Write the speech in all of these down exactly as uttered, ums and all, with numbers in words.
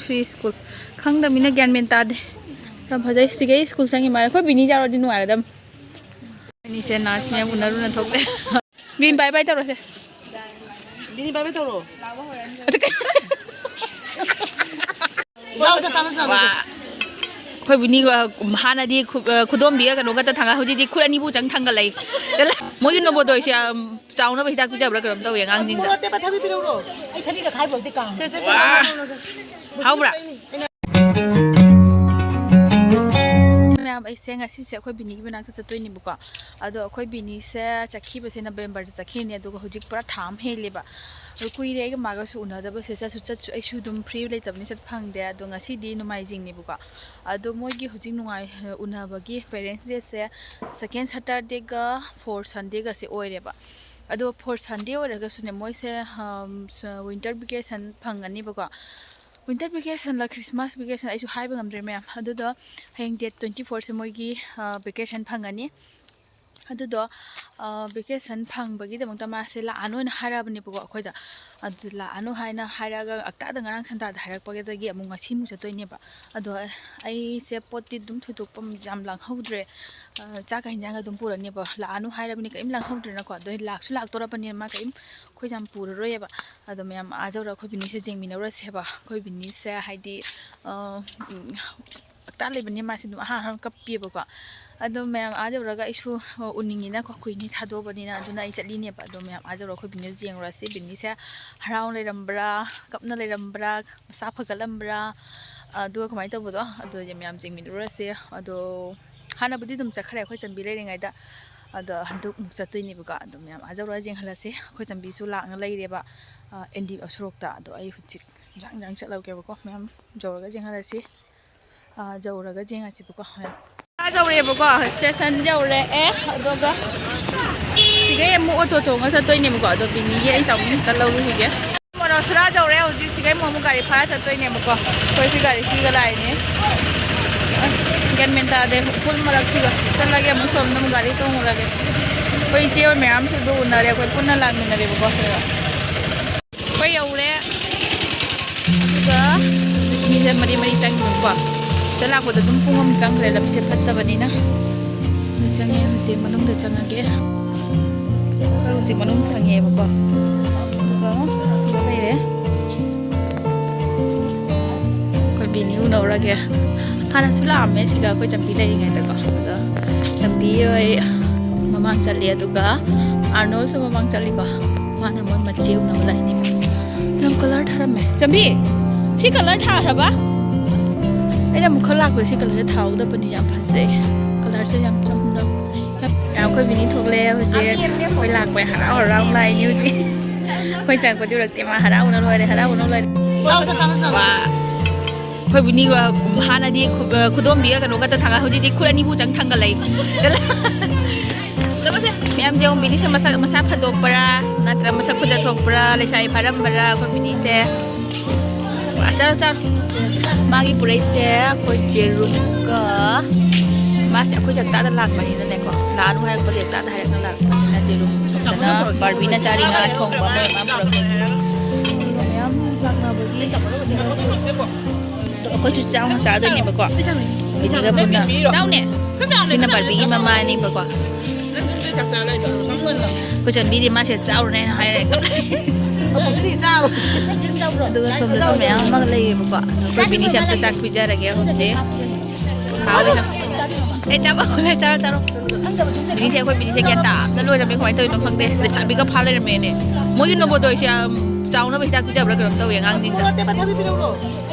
Shri school. ꯈꯪꯗꯕꯅꯤꯅ ꯒ꯭ꯌꯥꯟ ꯃꯦꯟ ꯇꯥꯗꯦ꯫ ꯌꯥꯝ ꯐꯖꯩ꯫ ꯁꯤꯒꯩ ꯁ꯭ꯀꯨꯜ ꯆꯪꯉꯤ ꯃꯥꯜꯂꯦ꯫ ꯑꯩꯈꯣꯏ ꯕꯤꯅꯤ ꯌꯥꯎꯔꯗꯤ ꯅꯨꯡꯉꯥꯏꯒꯗꯕꯅꯤ꯫ ꯑꯅꯤꯁꯦ ꯅꯔꯁ ꯃꯌꯥꯝ ꯎꯅꯔꯨꯅ ꯊꯣꯛꯂꯦ꯫ ꯕꯤꯟ, ꯕꯥꯏ ꯕꯥꯏ ꯇꯧꯔꯁꯦ꯫ ꯕꯤꯅꯤ, ꯕꯥꯏ ꯕꯥꯏ ꯇꯧꯔꯣ꯫ ꯑꯁ, ꯀꯩ-, ꯂꯥꯎꯗ ꯆꯥꯅꯁꯦ꯫ ꯋꯥ꯫ ꯑꯩꯈꯣꯏ ꯕꯤꯅꯤꯒ ꯍꯥꯟꯅꯗꯤ ꯈꯨ-, ꯑ, ꯈꯨꯗꯣꯝꯕꯤꯒ ꯀꯩꯅꯣ ꯈꯛꯇ ꯊꯥꯡꯒꯠ-, ꯍꯧꯖꯤꯛꯇꯤ ꯈꯨꯠ ꯑꯅꯤꯕꯨ ꯆꯪ ꯊꯥꯡꯒꯠꯂꯛꯏ꯫ ꯃꯣꯏꯒꯤ ꯅꯣꯕꯣꯗꯣꯏꯁꯦ ꯌꯥꯝ ꯆꯥꯎꯅꯕ ꯍꯤꯗꯥꯛ ꯄꯤꯖꯕ꯭ꯔꯥ ꯀꯩꯅꯣꯝ ꯇꯧꯋꯤ ꯑꯉꯥꯡꯁꯤꯡꯗ꯫ ꯃꯣꯔꯣꯛ ꯑꯇꯦꯛꯄ ꯊꯥꯕꯤꯔꯛꯎꯔꯣ? ꯑꯩ ꯊꯕꯤꯒ ꯈꯥꯏꯕ ꯍꯧꯗꯦ ꯀꯥꯡ꯫ ꯁꯦ, ꯁꯦ, ꯁꯦ, ꯋꯥ꯫ ꯂꯧꯔꯣ, ꯂꯧꯔꯣ, ꯂꯧꯔꯣ꯫ ꯍꯧꯕ꯭ꯔꯥ? ꯃꯌꯥꯝ, ꯑꯩꯁꯦ ꯉꯁꯤꯁꯦ ꯑꯩꯈꯣꯏ ꯕꯤꯅꯤꯒꯤ ꯃꯅꯥꯛꯇ ꯆꯠꯇꯣꯏꯅꯦꯕꯀꯣ꯫ ꯑꯗꯣ ꯑꯩꯈꯣꯏ ꯕꯤꯅꯤꯁꯦ ꯆꯠꯈꯤꯕꯁꯦ ꯅꯕꯦꯝꯕꯔꯗ ꯆꯠꯈꯤꯕꯅꯦ, ꯑꯗꯨꯒ ꯍꯧꯖꯤꯛ ꯄꯨꯔꯥ ꯊꯥ ꯑꯃ ꯍꯦꯜꯂꯦꯕ꯫ ꯑꯗꯣ ꯀꯨꯏꯔꯦ ꯑꯩꯒ ꯃꯥꯒꯁꯨ ꯎꯅꯗꯕꯁꯦ, ꯆꯠꯁꯨ ꯆꯠꯁꯨ, ꯑꯩꯁꯨ ꯑꯗꯨꯝ ꯐ꯭ꯔꯤ ꯂꯩꯇꯕꯅꯤ, ꯆꯠ ꯐꯪꯗꯦ꯫ ꯑꯗꯣ ꯉꯁꯤꯗꯤ ꯅꯣꯡꯃꯥꯏꯖꯤꯡꯅꯦꯕꯀꯣ꯫ ꯑꯗꯣ ꯃꯣꯏꯒꯤ ꯍꯧꯖꯤꯛ ꯅꯨꯡꯉꯥꯏ-, ꯎꯅꯕꯒꯤ ꯄꯦꯔꯦꯟꯁ ꯗꯦꯁꯦ ꯁꯦꯀꯦꯟ ꯁꯇꯔꯗꯦꯒ ꯐꯣꯔ ꯁꯟꯗꯦꯒꯁꯦ ꯑꯣꯏꯔꯦꯕ꯫ ꯑꯗꯣ ꯐꯣꯔ ꯁꯟꯗꯦ ꯑꯣꯏꯔꯒꯁꯨꯅꯦ, ꯃꯣꯏꯁꯦ, ꯑꯝ, ꯁ-, ꯋꯤꯟꯇꯔ ꯚꯦꯀꯦꯁꯟ ꯐꯪꯒꯅꯤꯕꯀꯣ꯫ ꯋꯤꯟꯇꯔ ꯚꯦꯀꯦꯁꯟꯂ ꯈ꯭ꯔꯤꯁꯃꯥꯁ ꯚꯦꯀꯦꯁꯟ ꯑꯩꯁꯨ ꯍꯥꯏꯕ ꯉꯝꯗ꯭ꯔꯦ ꯃꯌꯥꯝ꯫ ꯑꯗꯨꯗꯣ ꯍꯌꯦꯡ ꯗꯦꯠ ꯇ꯭ꯋꯦꯟꯇꯤ ꯐꯣꯔꯁꯦ ꯃꯣꯏꯒꯤ, ꯑ, ꯚꯦꯀꯦꯁꯟ ꯐꯪꯒꯅꯤ꯫ ꯑꯗꯨꯗꯣ, ꯑ, ꯚꯦꯀꯦꯁꯟ ꯐꯪꯕꯒꯤꯗꯃꯛꯇ ꯃꯥꯁꯦ ꯂꯥꯛꯑꯅꯨꯅ ꯍꯥꯏꯔꯛꯑꯕꯅꯦꯕꯀꯣ ꯑꯩꯈꯣꯏꯗ꯫ ꯑꯗꯨ ꯂꯥꯛꯑꯅꯨ ꯍꯥꯏꯅ ꯍꯥꯏꯔꯛꯑꯒ ꯍꯞꯇꯥꯗ ꯉꯔꯥꯡ ꯁꯟꯗꯥꯗ ꯍꯥꯏꯔꯛꯄꯗꯒꯤ ꯑꯃꯨꯛ ꯉꯁꯤꯃꯨꯛ ꯆꯠꯇꯣꯏꯅꯦꯕ꯫ ꯑꯗꯣ ꯑꯩꯁꯦ ꯄꯣꯠꯇꯤ ꯑꯗꯨꯝ ꯊꯣꯏꯗꯣꯛꯄ ꯌꯥꯝ ꯂꯥꯡꯍꯧꯗ꯭ꯔꯦ꯫ ꯑ, ꯆꯥꯛꯀ ꯍꯤꯟꯖꯥꯡꯒ ꯑꯗꯨꯝ ꯄꯨꯔꯅꯦꯕ꯫ ꯂꯥꯛꯑꯅꯨ ꯍꯥꯏꯔꯕꯅꯤ ꯀꯔꯤꯝ ꯂꯥꯡꯍꯧꯗ꯭ꯔꯦꯅꯀꯣ꯫ ꯑꯗꯣ ꯂꯥꯛꯁꯨ ꯂꯥꯛꯇꯣꯔꯕꯅꯤꯅ ꯃꯥ ꯀꯔꯤꯝ ꯑꯩꯈꯣꯏ ꯌꯥꯝ ꯄꯨꯔꯔꯣꯏꯌꯦꯕ꯫ ꯑꯗꯣ ꯃꯌꯥꯝ ꯑꯥ ꯌꯧꯔꯒ ꯑꯩꯈꯣꯏ ꯕꯤꯅꯤꯁꯦ ꯌꯦꯡꯃꯤꯟꯅꯔꯨꯔꯁꯦꯕ꯫ ꯑꯩꯈꯣꯏ ꯕꯤꯅꯤꯁꯦ ꯍꯥꯏꯗꯤ, ꯑ, ꯎꯝ, ꯍꯞꯇꯥ ꯂꯩꯕꯅꯤ ꯃꯥꯁꯦ ꯑꯗꯨꯝ ꯑꯍꯥꯟ ꯑꯍꯥꯟ ꯀꯞꯄꯤꯕꯀꯣ꯫ ꯑꯗꯣ ꯃꯌꯥꯝ ꯑꯥ ꯌꯧꯔꯒ ꯑꯩꯁꯨ ꯎꯅꯤꯡꯉꯤꯅꯀꯣ, ꯀꯨꯏꯅꯤ ꯊꯥꯗꯣꯛꯑꯕꯅꯤꯅ, ꯑꯗꯨꯅ ꯑꯩ ꯆꯠꯂꯤꯅꯦꯕ꯫ ꯑꯗꯣ ꯃꯌꯥꯝ ꯑꯥ ꯌꯧꯔꯒ ꯑꯩꯈꯣꯏ ꯕꯤꯅꯤꯁꯦ ꯌꯦꯡꯉꯨꯔꯁꯤ꯫ ꯕꯤꯅꯤꯁꯦ ꯍꯔꯥꯎꯅ ꯂꯩꯔꯝꯕ꯭ꯔꯥ, ꯀꯞꯅ ꯂꯩꯔꯝꯕ꯭ꯔꯥ, ꯃꯁꯥ ꯐꯒꯠꯂꯝꯕ꯭ꯔꯥ, ꯑꯗꯨꯒ ꯀꯃꯥꯏꯅ ꯇꯧꯕꯗꯣ, ꯑꯗꯨ ꯃꯌꯥꯝ ꯌꯦꯡꯃꯤꯟꯅꯔꯨꯔꯁꯦ꯫ ꯑꯗꯣ ꯍꯥꯟꯅꯕꯨꯗꯤ ꯑꯗꯨꯝ ꯆꯠꯈ꯭ꯔꯦ ꯑꯩꯈꯣꯏ ꯆꯟꯕꯤ ꯂꯩꯔꯤꯉꯩꯗ, ꯑꯗꯣ ꯍꯟꯗꯛ ꯑꯃꯨꯛ ꯆꯠꯇꯣꯏꯅꯦꯕꯀꯣ꯫ ꯑꯗꯣ ꯃꯌꯥꯝ ꯑꯥ ꯌꯧꯔꯒ ꯌꯦꯡꯍꯜꯂꯁꯤ꯫ ꯑꯩꯈꯣꯏ ꯆꯟꯕꯤꯁꯨ ꯂꯥꯛꯅ ꯂꯩꯔꯦꯕ, ꯑ, ꯑꯦꯟ ꯗꯤ ꯁꯣꯔꯣꯛꯇ꯫ ꯑꯗꯣ ꯑꯩ ꯍꯧꯖꯤꯛ ꯌꯥꯡ ꯌꯥꯡ ꯆꯠꯂꯧꯒꯦꯕꯀꯣ꯫ ꯃꯌꯥꯝ ꯌꯧꯔꯒ ꯌꯦꯡꯍꯜꯂꯁꯤ꯫ ꯑ, ꯌꯧꯔꯒ ꯌꯦꯡꯉꯁꯤꯕꯀꯣ꯫ ꯃꯌꯥꯝ ꯑꯥ ꯌꯧꯔꯦꯕꯀꯣ, ꯁ꯭ꯇꯦꯁꯟ ꯌꯧꯔꯛꯑꯦ꯫ ꯑꯗꯨꯒ ꯁꯤꯗꯩ ꯑꯃꯨꯛ ꯑꯣꯇꯣ ꯇꯣꯡꯉ ꯆꯠꯇꯣꯏꯅꯦꯕꯀꯣ꯫ ꯑꯗꯣ ꯕꯤꯅꯤꯒꯤ ꯑꯩ ꯆꯥꯎꯕꯤ ꯑꯝꯇ ꯂꯧꯔꯨꯈꯤꯒꯦ꯫ ꯃꯣꯅꯣꯁꯨꯔꯥ ꯌꯧꯔꯦ꯫ ꯍꯧꯖꯤꯛ ꯁꯤꯗꯩ ꯑꯃꯨꯛ, ꯑꯃꯨꯛ ꯒꯥꯔꯤ ꯐꯥꯔ ꯆꯠꯇꯣꯏꯅꯦꯕꯀꯣ꯫ ꯑꯩꯈꯣꯏ ꯁꯤ ꯒꯥꯔꯤꯁꯤꯒ ꯂꯥꯛꯏꯅꯦ꯫ ꯑꯁ, ꯒ꯭ꯌꯥꯟ ꯃꯦꯟ ꯇꯥꯗꯦ ꯎꯐꯨꯜ ꯃꯔꯛꯁꯤꯒ꯫ ꯆꯠꯂꯒꯦ ꯑꯃꯨꯛ ꯁꯣꯝꯗ ꯑꯃꯨꯛ ꯒꯥꯔꯤ ꯇꯣꯡꯉꯨꯔꯒꯦ꯫ ꯑꯩꯈꯣꯏ ꯏꯆꯦ ꯍꯣꯏ ꯃꯌꯥꯝꯁꯨ ꯑꯗꯨ ꯎꯅꯔꯦ, ꯑꯩꯈꯣꯏ ꯄꯨꯟꯅ ꯂꯥꯛꯃꯤꯟꯅꯔꯦꯕꯀꯣ ꯁꯤꯗ꯫ ꯑꯩꯈꯣꯏ ꯌꯧꯔꯦ꯫ ꯑꯗꯨꯒ ꯃꯔꯤ ꯃꯔꯤ ꯆꯪꯉꯤꯕꯀꯣ꯫ ꯁꯤꯗ ꯂꯥꯛꯄꯗ ꯑꯗꯨꯝ ꯄꯨꯡ ꯑꯃ ꯆꯪꯈ꯭ꯔꯦ, ꯂꯝꯕꯤꯁꯦ ꯐꯠꯇꯕꯅꯤꯅ꯫ ꯆꯪꯉꯦ, ꯍꯧꯖꯤꯛ ꯃꯅꯨꯡꯗ ꯆꯪꯉꯒꯦ꯫ ꯑꯩꯈꯣꯏ ꯍꯧꯖꯤꯛ ꯃꯅꯨꯡ ꯆꯪꯉꯦꯕꯀꯣ꯫ ꯑꯗꯨꯒ ꯁꯤꯗ ꯂꯩꯔꯦ꯫ ꯑꯩꯈꯣꯏ ꯕꯤꯅꯤ ꯎꯅꯧꯔꯒꯦ꯫ ꯍꯥꯟꯅꯁꯨ ꯂꯥꯛꯑꯝꯃꯦ ꯁꯤꯗ ꯑꯩꯈꯣꯏ ꯆꯝꯄꯤ ꯂꯩꯔꯤꯉꯩꯗꯀꯣ꯫ ꯑꯗꯣ ꯆꯝꯄꯤ ꯍꯣꯏ ꯃꯃꯥꯡ ꯆꯠꯂꯤ, ꯑꯗꯨꯒ ꯑꯥꯔꯅꯣꯜꯁꯨ ꯃꯃꯥꯡ ꯆꯠꯂꯤꯀꯣ꯫ ꯃꯥꯅ ꯃꯣꯏ ꯃꯆꯦ ꯎꯅꯕ ꯂꯥꯛꯏꯅꯦ꯫ ꯌꯥꯝ ꯀꯂꯔ ꯊꯥꯔꯝꯃꯦ꯫ ꯆꯝꯄꯤ, ꯁꯤ ꯀꯂꯔ ꯊꯥꯈ꯭ꯔꯕ? ꯑꯩꯅ ꯑꯃꯨꯛ ꯈꯔ ꯂꯥꯛꯄꯗ ꯁꯤ ꯀꯂꯔꯁꯦ ꯊꯥꯍꯧꯗꯕꯅꯤ꯫ ꯌꯥꯝ ꯐꯖꯩ꯫ ꯀꯂꯔꯁꯦ ꯌꯥꯝ ꯆꯝꯅ꯫ ꯌꯥꯝ, ꯑꯩꯈꯣꯏ ꯕꯤꯅꯤ ꯊꯣꯛꯂꯛꯑꯦ ꯍꯧꯖꯤꯛ꯫ ꯑꯩꯈꯣꯏ ꯂꯥꯛꯄꯩ ꯍꯔꯥꯎ ꯍꯔꯥꯎ ꯂꯥꯛꯏꯅꯤ ꯍꯧꯖꯤꯛ꯫ ꯑꯩꯈꯣꯏ ꯆꯪꯉꯛꯄꯗꯤ ꯎꯔꯛꯇꯦ꯫ ꯃꯥ ꯍꯔꯥꯎꯕꯅ ꯂꯣꯏꯔꯦ, ꯍꯔꯥꯎꯕꯅ ꯂꯣꯏꯔꯦ꯫ ꯋꯥ꯫ ꯑꯩꯈꯣꯏ ꯕꯤꯅꯤꯒ ꯍꯥꯟꯅꯗꯤ ꯈꯨ-, ꯑ, ꯈꯨꯗꯣꯝꯕꯤꯒ ꯀꯩꯅꯣ ꯈꯛꯇ ꯊꯥꯡꯒꯠ, ꯍꯧꯖꯤꯛꯇꯤ ꯈꯨꯠ ꯑꯅꯤꯕꯨ ꯆꯪ ꯊꯥꯡꯒꯠꯂꯛꯏ꯫ ꯃꯌꯥꯝꯁꯦ ꯑꯃꯨꯛ ꯕꯤꯅꯤꯁꯦ ꯃꯁꯛ, ꯃꯁꯥ ꯐꯗꯣꯛꯄ꯭ꯔꯥ, ꯅꯠꯇ꯭ꯔꯒ ꯃꯁꯛ ꯐꯖꯊꯣꯛꯄ꯭ꯔꯥ, ꯂꯩꯁꯥꯕꯤ ꯐꯥꯔꯝꯕ꯭ꯔꯥ ꯑꯩꯈꯣꯏ ꯕꯤꯅꯤꯁꯦ? ꯋꯥ, ꯆꯥꯔꯣ, ꯆꯥꯔꯣ꯫ ꯃꯥꯒꯤ ꯄꯨꯔꯛꯏꯁꯦ ꯑꯩꯈꯣꯏ ꯖꯦꯔꯨꯝꯒ, ꯃꯥꯁꯦ ꯑꯩꯈꯣꯏ ꯆꯥꯛ ꯆꯥꯗ ꯂꯥꯛꯄꯅꯤꯅꯅꯦꯀꯣ, ꯂꯥꯛꯑꯅꯨ ꯍꯥꯏꯔꯛꯄꯗꯤ ꯆꯥꯛ ꯆꯥꯗ ꯍꯥꯏꯔꯛꯅ ꯂꯥꯛꯄꯅꯤꯅ ꯖꯦꯔꯨꯝ ꯁꯣꯝꯗꯅ ꯕꯥꯔꯕꯤꯅ ꯆꯥꯔꯤ ꯉꯥ ꯊꯣꯡꯕ ꯑꯃ ꯃꯌꯥꯝ ꯄꯨꯔꯛꯄꯅꯤ꯫ ꯑꯗꯣ ꯑꯩꯈꯣꯏꯁꯨ ꯆꯥꯎꯅ ꯆꯥꯗꯣꯏꯅꯦꯕꯀꯣ꯫ ꯕꯤꯅꯤꯒ ꯄꯨꯟꯅ꯫ ꯆꯥꯎꯅꯦ꯫ ꯁꯤꯅ ꯕꯥꯔꯕꯤꯒꯤ ꯃꯃꯥꯅꯦꯕꯀꯣ꯫ ꯑꯩꯈꯣꯏ ꯆꯟꯕꯤꯗꯤ ꯃꯥꯁꯦ ꯆꯥꯎꯔꯅꯦꯅ ꯍꯥꯏꯔꯦ꯫ ꯑꯗꯨꯒ ꯁꯣꯝꯗꯁꯨ ꯃꯌꯥꯝ ꯑꯃꯒ ꯂꯩꯌꯦꯕꯀꯣ꯫ ꯑꯩꯈꯣꯏ ꯕꯤꯅꯤꯁꯦ ꯑꯝꯇ ꯆꯥꯛ ꯄꯤꯖꯔꯒꯦ ꯍꯧꯖꯤꯛ꯫ ꯍꯥꯎꯋꯦ ꯌꯥꯝ꯫ ꯑꯦ, ꯆꯥꯕ ꯍꯧꯔꯦ, ꯆꯥꯔꯣ, ꯆꯥꯔꯣ꯫ ꯕꯤꯅꯤꯁꯦ ꯑꯩꯈꯣꯏ ꯕꯤꯅꯤꯁꯦ ꯒ꯭ꯌꯥꯟ ꯇꯥꯗ ꯂꯣꯏꯔꯝꯃꯦ꯫ ꯀꯃꯥꯏꯅ ꯇꯧꯔꯤꯅꯣ ꯈꯪꯗꯦ꯫ ꯂꯩꯁꯥꯕꯤꯒ ꯐꯥ ꯂꯩꯔꯝꯃꯦꯅꯦ꯫ ꯃꯣꯏꯒꯤ ꯅꯣꯕꯣꯗꯣꯏꯁꯦ ꯌꯥꯝ ꯆꯥꯎꯅꯕ ꯍꯤꯗꯥꯛ ꯄꯤꯖꯕ꯭ꯔꯥ ꯀꯩꯅꯣꯝ ꯇꯧꯋꯦ ꯑꯉꯥꯡꯁꯤꯡꯗ꯫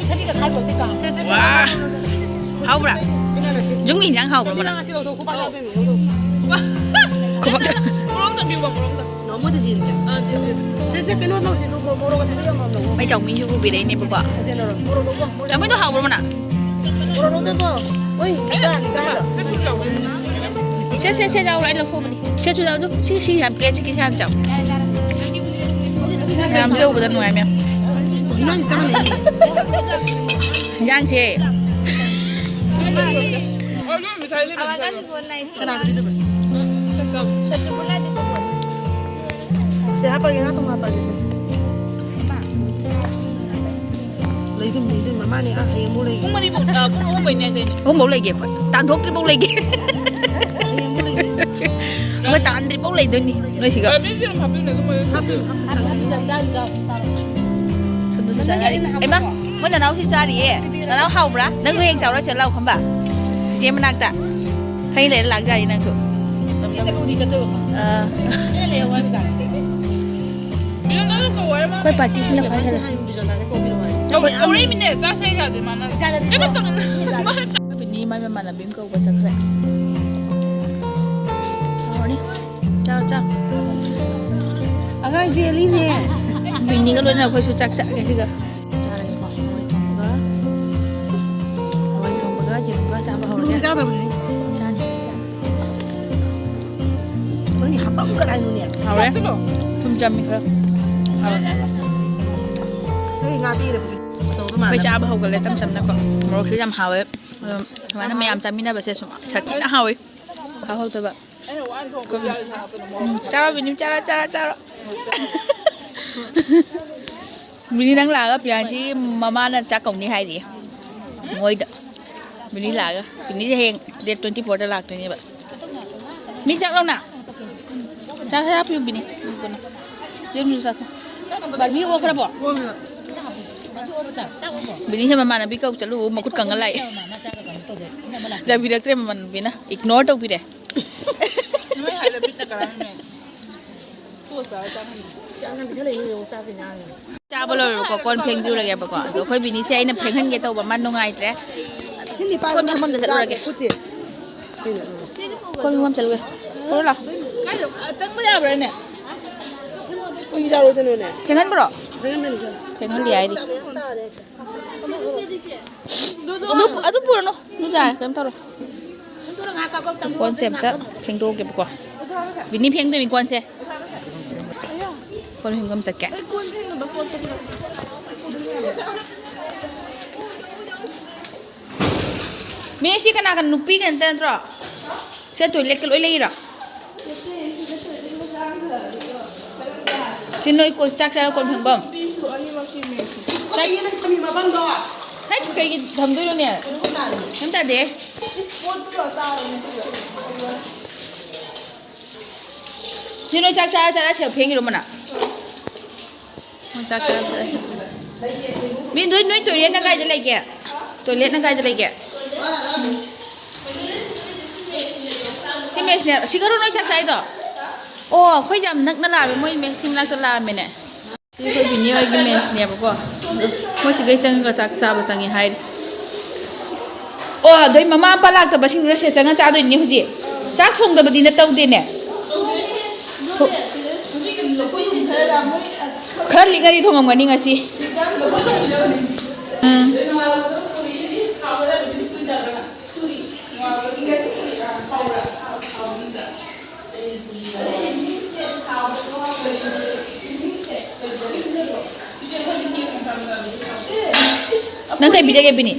ꯋꯥ! ꯍꯥꯎꯕ꯭ꯔꯥ? ꯌꯨꯝꯒꯤ ꯍꯤꯟꯖꯥꯡ ꯍꯥꯎꯕ꯭ꯔꯥ, ꯃꯅꯥ? ꯈꯨꯕꯥꯛꯇ꯫ ꯃꯣꯔꯣꯛ ꯇꯝꯕꯤꯌꯨꯀꯣ, ꯃꯣꯔꯣꯛ ꯇꯝ-, ꯅꯣꯡꯃꯗ ꯆꯦꯟꯒꯦ꯫ ꯑꯥ, ꯆꯦꯟ, ꯆꯦꯟ꯫ ꯁꯦ, ꯁꯦ, ꯀꯩꯅꯣ ꯂꯧꯁꯤ, ꯃꯣꯔꯣꯛ ꯑꯊꯨꯝꯕ ꯌꯥꯝ ꯂꯧ꯫ ꯃꯣꯏ ꯆꯥꯎꯃꯤꯟꯁꯨ ꯄꯨꯕꯤꯔꯛꯏꯅꯦꯕꯀꯣ꯫ ꯁꯦ, ꯁꯦ, ꯂꯧꯔꯣ꯫ ꯃꯣꯔꯣꯛ ꯂꯧꯕ꯫ ꯆꯥꯎꯃꯤꯟꯗꯣ ꯍꯥꯎꯕ꯭ꯔꯣ, ꯃꯅꯥ? ꯃꯣꯔꯣꯛ ꯂꯧꯗꯣꯏꯕꯣ? ꯑꯣꯏ, ꯏꯀꯥꯏ, ꯏꯀꯥꯏ꯫ ꯁꯦ, ꯁꯦ, ꯁꯦ, ꯂꯥꯎꯔꯣ, ꯑꯩ ꯂꯧꯊꯣꯛꯑꯕꯅꯤ꯫ ꯁꯦ, ꯁꯨ ꯂꯥꯎ, ꯁꯤ, ꯁꯤ ꯌꯥꯝ ꯄꯤꯔꯦ, ꯁꯤ, ꯁꯤ ꯍꯥꯟꯅ ꯆꯥꯎ꯫ ꯃꯌꯥꯝ ꯆꯧꯕꯗ ꯅꯨꯡꯉꯥꯏ, ꯃꯌꯥꯝ꯫ ꯏꯟꯖꯥꯡꯁꯦ ꯆꯞ ꯃꯥꯟꯅꯩꯅꯦ꯫ ꯏꯟꯖꯥꯡꯁꯦ꯫ ꯀꯅꯥꯗ ꯄꯤꯗꯣꯏꯕ? ꯁꯦ ꯍꯥꯞꯄꯒꯦ, ꯉꯥ ꯊꯣꯡ ꯍꯥꯞꯄꯒꯦ ꯁꯦ꯫ ꯂꯩꯗꯣꯏꯅꯤ, ꯂꯩꯗꯣꯏꯅꯤ, ꯃꯃꯥꯅꯦ꯫ ꯑꯥ, ꯍꯌꯦꯡꯐꯥꯎ ꯂꯩꯒꯦ꯫ ꯄꯨꯡ ꯃꯔꯤꯐꯥꯎ, ꯑ, ꯄꯨꯡ ꯑꯍꯨꯝꯐꯥꯎꯅꯦ ꯍꯥꯏꯗꯥꯏꯅꯦ? ꯑꯍꯨꯝꯐꯥꯎ ꯂꯩꯒꯦ ꯑꯩꯈꯣꯏ꯫ ꯇꯥꯟꯊꯣꯛꯇ꯭ꯔꯤꯐꯥꯎ ꯂꯩꯒꯦ꯫ ꯍꯌꯦꯡꯐꯥꯎ ꯂꯩꯒꯦ꯫ ꯑꯩꯈꯣꯏ ꯇꯥꯟꯗ꯭ꯔꯤꯐꯥꯎ ꯂꯩꯗꯣꯏꯅꯤ ꯅꯣꯏꯁꯤꯒ꯫ ꯍꯥꯞꯄꯤꯌꯨ, ꯍꯥꯞꯄꯤꯌꯨ꯫ ꯁꯨꯝ ꯁꯨꯝ ꯆꯥꯔꯤ꯫ ꯍꯩꯃꯥ, ꯃꯣꯏ ꯅꯅꯥꯎꯁꯤ ꯆꯥꯔꯤꯌꯦ꯫ ꯅꯅꯥꯎ ꯍꯥꯎꯕ꯭ꯔꯥ? ꯅꯪꯁꯨ ꯍꯌꯦꯡ ꯆꯥꯎꯔꯁꯦ ꯂꯥꯎ ꯈꯝꯕ꯫ ꯆꯤꯆꯦ ꯃꯅꯥꯛꯇ꯫ ꯈꯩ ꯂꯩꯔ ꯂꯥꯛꯖꯥꯅꯤ ꯅꯪꯁꯨ꯫ ꯑꯥ꯫ ꯑꯩꯈꯣꯏ ꯄꯥꯔꯇꯤꯁꯤꯅ ꯈ꯭ꯋꯥꯏ ꯍꯦꯜꯂꯦ꯫ ꯀꯧ-, ꯀꯧꯔꯛꯏꯃꯤꯅꯦ, ꯆꯥꯁꯦ ꯀꯥꯏꯗꯤ ꯃꯥꯅ꯫ ꯀꯩꯅꯣ ꯆꯪ-, ꯃꯥꯅ ꯆꯪ-, ꯕꯤꯅꯤ ꯃꯥꯏ ꯃꯃꯥꯟꯅꯕꯤ ꯑꯃ ꯀꯧꯕ ꯆꯠꯈ꯭ꯔꯦ꯫ ꯍꯥꯎꯔꯅꯤ꯫ ꯆꯥꯔꯣ, ꯆꯥꯔꯣ꯫ ꯑꯉꯥꯡ ꯖꯦꯂꯤꯅꯦ꯫ ꯕꯤꯅꯤꯒ ꯂꯣꯏꯅꯅ ꯑꯩꯈꯣꯏꯁꯨ ꯆꯥꯛ ꯆꯥꯒꯦ ꯁꯤꯒ꯫ ꯆꯥꯔꯒꯦꯀꯣ꯫ ꯍꯋꯥꯏ ꯊꯣꯡꯕꯒ, ꯍꯋꯥꯏ ꯊꯣꯡꯕꯒ ꯌꯦꯔꯨꯝꯒ ꯆꯥꯕ ꯍꯧꯔꯒꯦ꯫ ꯆꯥꯗꯕꯅꯤ꯫ ꯆꯥꯅꯤ꯫ ꯅꯪꯒꯤ ꯍꯥꯄꯝ ꯀꯗꯥꯏꯅꯣꯅꯦ? ꯍꯥꯎꯔꯦ꯫ ꯍꯥꯞꯆꯤꯜꯂꯣ꯫ ꯊꯨꯝ ꯆꯝꯃꯤ ꯈꯔ꯫ ꯍꯥꯎꯔꯦ꯫ ꯅꯪꯒꯤ ꯉꯥ ꯄꯤꯔꯦ꯫ ꯑꯆꯧꯕ ꯑꯩꯈꯣꯏ ꯃꯥꯜꯂꯦ꯫ ꯆꯥꯕ ꯍꯧꯒꯠꯂꯦ ꯇꯞ ꯇꯞꯅꯀꯣ꯫ ꯃꯣꯔꯣꯛꯁꯨ ꯌꯥꯝ ꯍꯥꯎꯋꯦ꯫ ꯑꯗꯣ ꯁꯨꯃꯥꯏꯅ ꯃꯌꯥꯝ ꯆꯥꯃꯤꯟꯅꯕꯁꯦ ꯁꯨꯝ ꯁꯥꯊꯤꯅ ꯍꯥꯎꯋꯦ꯫ ꯍꯥꯎꯍꯧꯗꯕ꯫ ꯎꯝ, ꯆꯥꯔꯣ ꯕꯤꯅꯤ, ꯆꯥꯔꯣ, ꯆꯥꯔꯣ, ꯆꯥꯔꯣ꯫ ꯕꯤꯅꯤ ꯅꯪ ꯂꯥꯛꯑꯒ ꯄꯤꯌꯥꯟꯁꯤ ꯃꯃꯥꯅ ꯆꯥꯛ ꯀꯧꯅꯤ ꯍꯥꯏꯔꯤꯌꯦ꯫ ꯃꯣꯏꯗ꯫ ꯕꯤꯅꯤ ꯂꯥꯛꯑꯒ꯫ ꯕꯤꯅꯤꯁꯦ ꯍꯌꯦꯡ date twenty fourꯗ ꯂꯥꯛꯇꯣꯏꯅꯦꯕ꯫ ꯃꯤ ꯆꯥꯛ ꯂꯧꯅ꯫ ꯆꯥꯛ ꯈꯔ ꯍꯥꯞꯄꯤꯌꯨ ꯕꯤꯅꯤ꯫ ꯌꯨꯝꯁꯨ ꯆꯥꯊꯣꯛ꯫ ꯕꯥꯔꯕꯤ ꯑꯣꯛꯈ꯭ꯔꯕꯣ? ꯕꯤꯅꯤꯁꯦ ꯃꯃꯥꯟꯅꯕꯤ ꯀꯧ ꯆꯠꯂꯨ ꯃꯈꯨꯠ ꯀꯪꯉ ꯂꯥꯛꯑꯦ꯫ ꯆꯥꯕꯤꯔꯛꯇ꯭ꯔꯦ ꯃꯃꯥꯟꯅꯕꯤꯅ꯫ Ignore ꯇꯧꯕꯤꯔꯦ꯫ ꯅꯣꯏ ꯍꯥꯏꯔ ꯕꯤꯠꯅ ꯀꯔꯥꯏꯅꯣ? ꯆꯥꯕ ꯂꯣꯏꯔꯦꯕꯀꯣ, ꯀꯣꯟ ꯐꯦꯡꯕꯤꯔꯒꯦꯕꯀꯣ꯫ ꯑꯗꯣ ꯑꯩꯈꯣꯏ ꯕꯤꯅꯤꯁꯦ ꯑꯩꯅ ꯐꯦꯡꯍꯟꯒꯦ ꯇꯧꯕ, ꯃꯥ ꯅꯨꯡꯉꯥꯏꯇ꯭ꯔꯦ꯫ ꯁꯤꯅꯤ ꯄꯥꯏ-, ꯀꯣꯟ ꯐꯦꯡꯐꯝꯗ ꯆꯠꯂꯨꯔꯒꯦ꯫ ꯈꯨꯠꯁꯦ꯫ ꯀꯣꯟ ꯐꯦꯡꯐꯝ ꯆꯠꯂꯨꯒꯦ꯫ ꯄꯨꯔꯣ ꯂꯥꯎ꯫ ꯀꯥꯏꯗ? ꯑ, ꯆꯪꯕ ꯌꯥꯕ꯭ꯔꯥꯅꯦ? ꯀꯩ ꯌꯥꯔꯣꯏꯗꯣꯏꯅꯣꯅꯦ? ꯐꯦꯡꯍꯟꯕ꯭ꯔꯣ? ꯐꯦꯡꯍꯟꯕꯅꯤ ꯀꯩꯅꯣ꯫ ꯐꯦꯡꯍꯜꯂꯤ ꯍꯥꯏꯔꯤ꯫ ꯑꯗꯨ, ꯑꯗꯨ ꯄꯨꯔꯅꯨ꯫ ꯑꯗꯨ ꯌꯥꯔꯦ, ꯀꯩꯝ ꯇꯧꯔꯣꯏ꯫ ꯀꯣꯟꯁꯦ ꯑꯝꯇ ꯐꯦꯡꯗꯣꯛꯑꯒꯦꯕꯀꯣ꯫ ꯕꯤꯅꯤ ꯐꯦꯡꯗꯣꯏꯅꯤ ꯀꯣꯟꯁꯦ꯫ ꯀꯣꯟ ꯐꯦꯡꯕ ꯑꯃ ꯆꯠꯀꯦ꯫ ꯃꯤ ꯁꯤ ꯀꯅꯥ ꯀꯅꯥ ꯅꯨꯄꯤꯒꯤ ꯅꯠꯇ ꯅꯠꯇ꯭ꯔꯣ? ꯁꯦ ꯇꯣꯏꯂꯦꯠꯀ ꯂꯣꯏ ꯂꯩꯔꯣ? ꯁꯤ ꯅꯣꯏ ꯀꯣꯟ ꯆꯥꯛ ꯆꯥꯔ ꯀꯣꯟ ꯐꯦꯡꯐꯝ꯫ ꯀꯩꯒꯤ ꯅꯪ ꯊꯝꯃꯤ ꯃꯐꯝꯗꯣ? ꯍꯩꯠ, ꯀꯩꯒꯤ ꯊꯝꯗꯣꯏꯅꯣꯅꯦ? ꯀꯩꯅꯣ ꯇꯥꯔꯦ꯫ ꯀꯩꯝ ꯇꯥꯗꯦ꯫ ꯏꯁ, ꯄꯣꯠꯇꯨ ꯇꯥꯔꯦ ꯅꯪꯁꯨ꯫ ꯁꯤ ꯅꯣꯏ ꯆꯥꯛ ꯆꯥꯔ ꯆꯥꯔ ꯁꯦꯜ ꯐꯦꯡꯉꯤꯔꯣ ꯃꯅꯥ? ꯃꯣꯏ ꯆꯥꯛ ꯆꯥꯔ ꯆꯥꯔ ꯁꯦꯜ ꯐꯦꯡ-, ꯃꯤ ꯅꯣꯏ, ꯅꯣꯏ ꯇꯣꯏꯂꯦꯠꯅ ꯀꯥꯏꯗ ꯂꯩꯒꯦ? ꯇꯣꯏꯂꯦꯠꯅ ꯀꯥꯏꯗ ꯂꯩꯒꯦ? ꯁꯤ ꯃꯦꯁꯅꯦ꯫ ꯁꯤ ꯈꯔꯣ ꯅꯣꯏ ꯆꯥꯛ ꯆꯥꯏꯗꯣ? ꯑꯣ, ꯑꯩꯈꯣꯏ ꯌꯥꯝ ꯅꯛꯅ ꯂꯥꯛꯑꯝꯃꯦ꯫ ꯃꯣꯏ ꯃꯦꯁꯀꯤ ꯃꯅꯥꯛꯇ ꯂꯥꯛꯑꯝꯃꯦꯅꯦ꯫ ꯁꯤ ꯑꯩꯈꯣꯏ ꯕꯤꯅꯤ ꯍꯣꯏꯒꯤ ꯃꯦꯁꯅꯦꯕꯀꯣ꯫ ꯑꯗꯣ ꯃꯣꯏ ꯁꯤꯗꯩ ꯆꯪꯉꯒ ꯆꯥꯛ ꯆꯥꯕ ꯆꯪꯉꯦ ꯍꯥꯏꯔꯤ꯫ ꯑꯣ, ꯑꯗꯩ ꯃꯃꯥ ꯃꯄꯥ ꯂꯥꯛꯇꯕꯁꯤꯡꯗꯨꯅ ꯁꯤꯗ ꯆꯪꯉ ꯆꯥꯗꯣꯏꯅꯤ ꯍꯧꯖꯤꯛ꯫ ꯆꯥꯛ ꯊꯣꯡꯗꯕꯗꯤ ꯅꯠꯇꯧꯗꯦꯅꯦ꯫ ꯊꯣ-, ꯈꯔ ꯂꯤꯛꯅꯗꯤ ꯊꯣꯡꯉꯝꯒꯅꯤ ꯉꯁꯤ꯫ ꯎꯝ꯫ ꯅꯪ ꯀꯩ ꯄꯤꯖꯒꯦ, ꯕꯤꯅꯤ?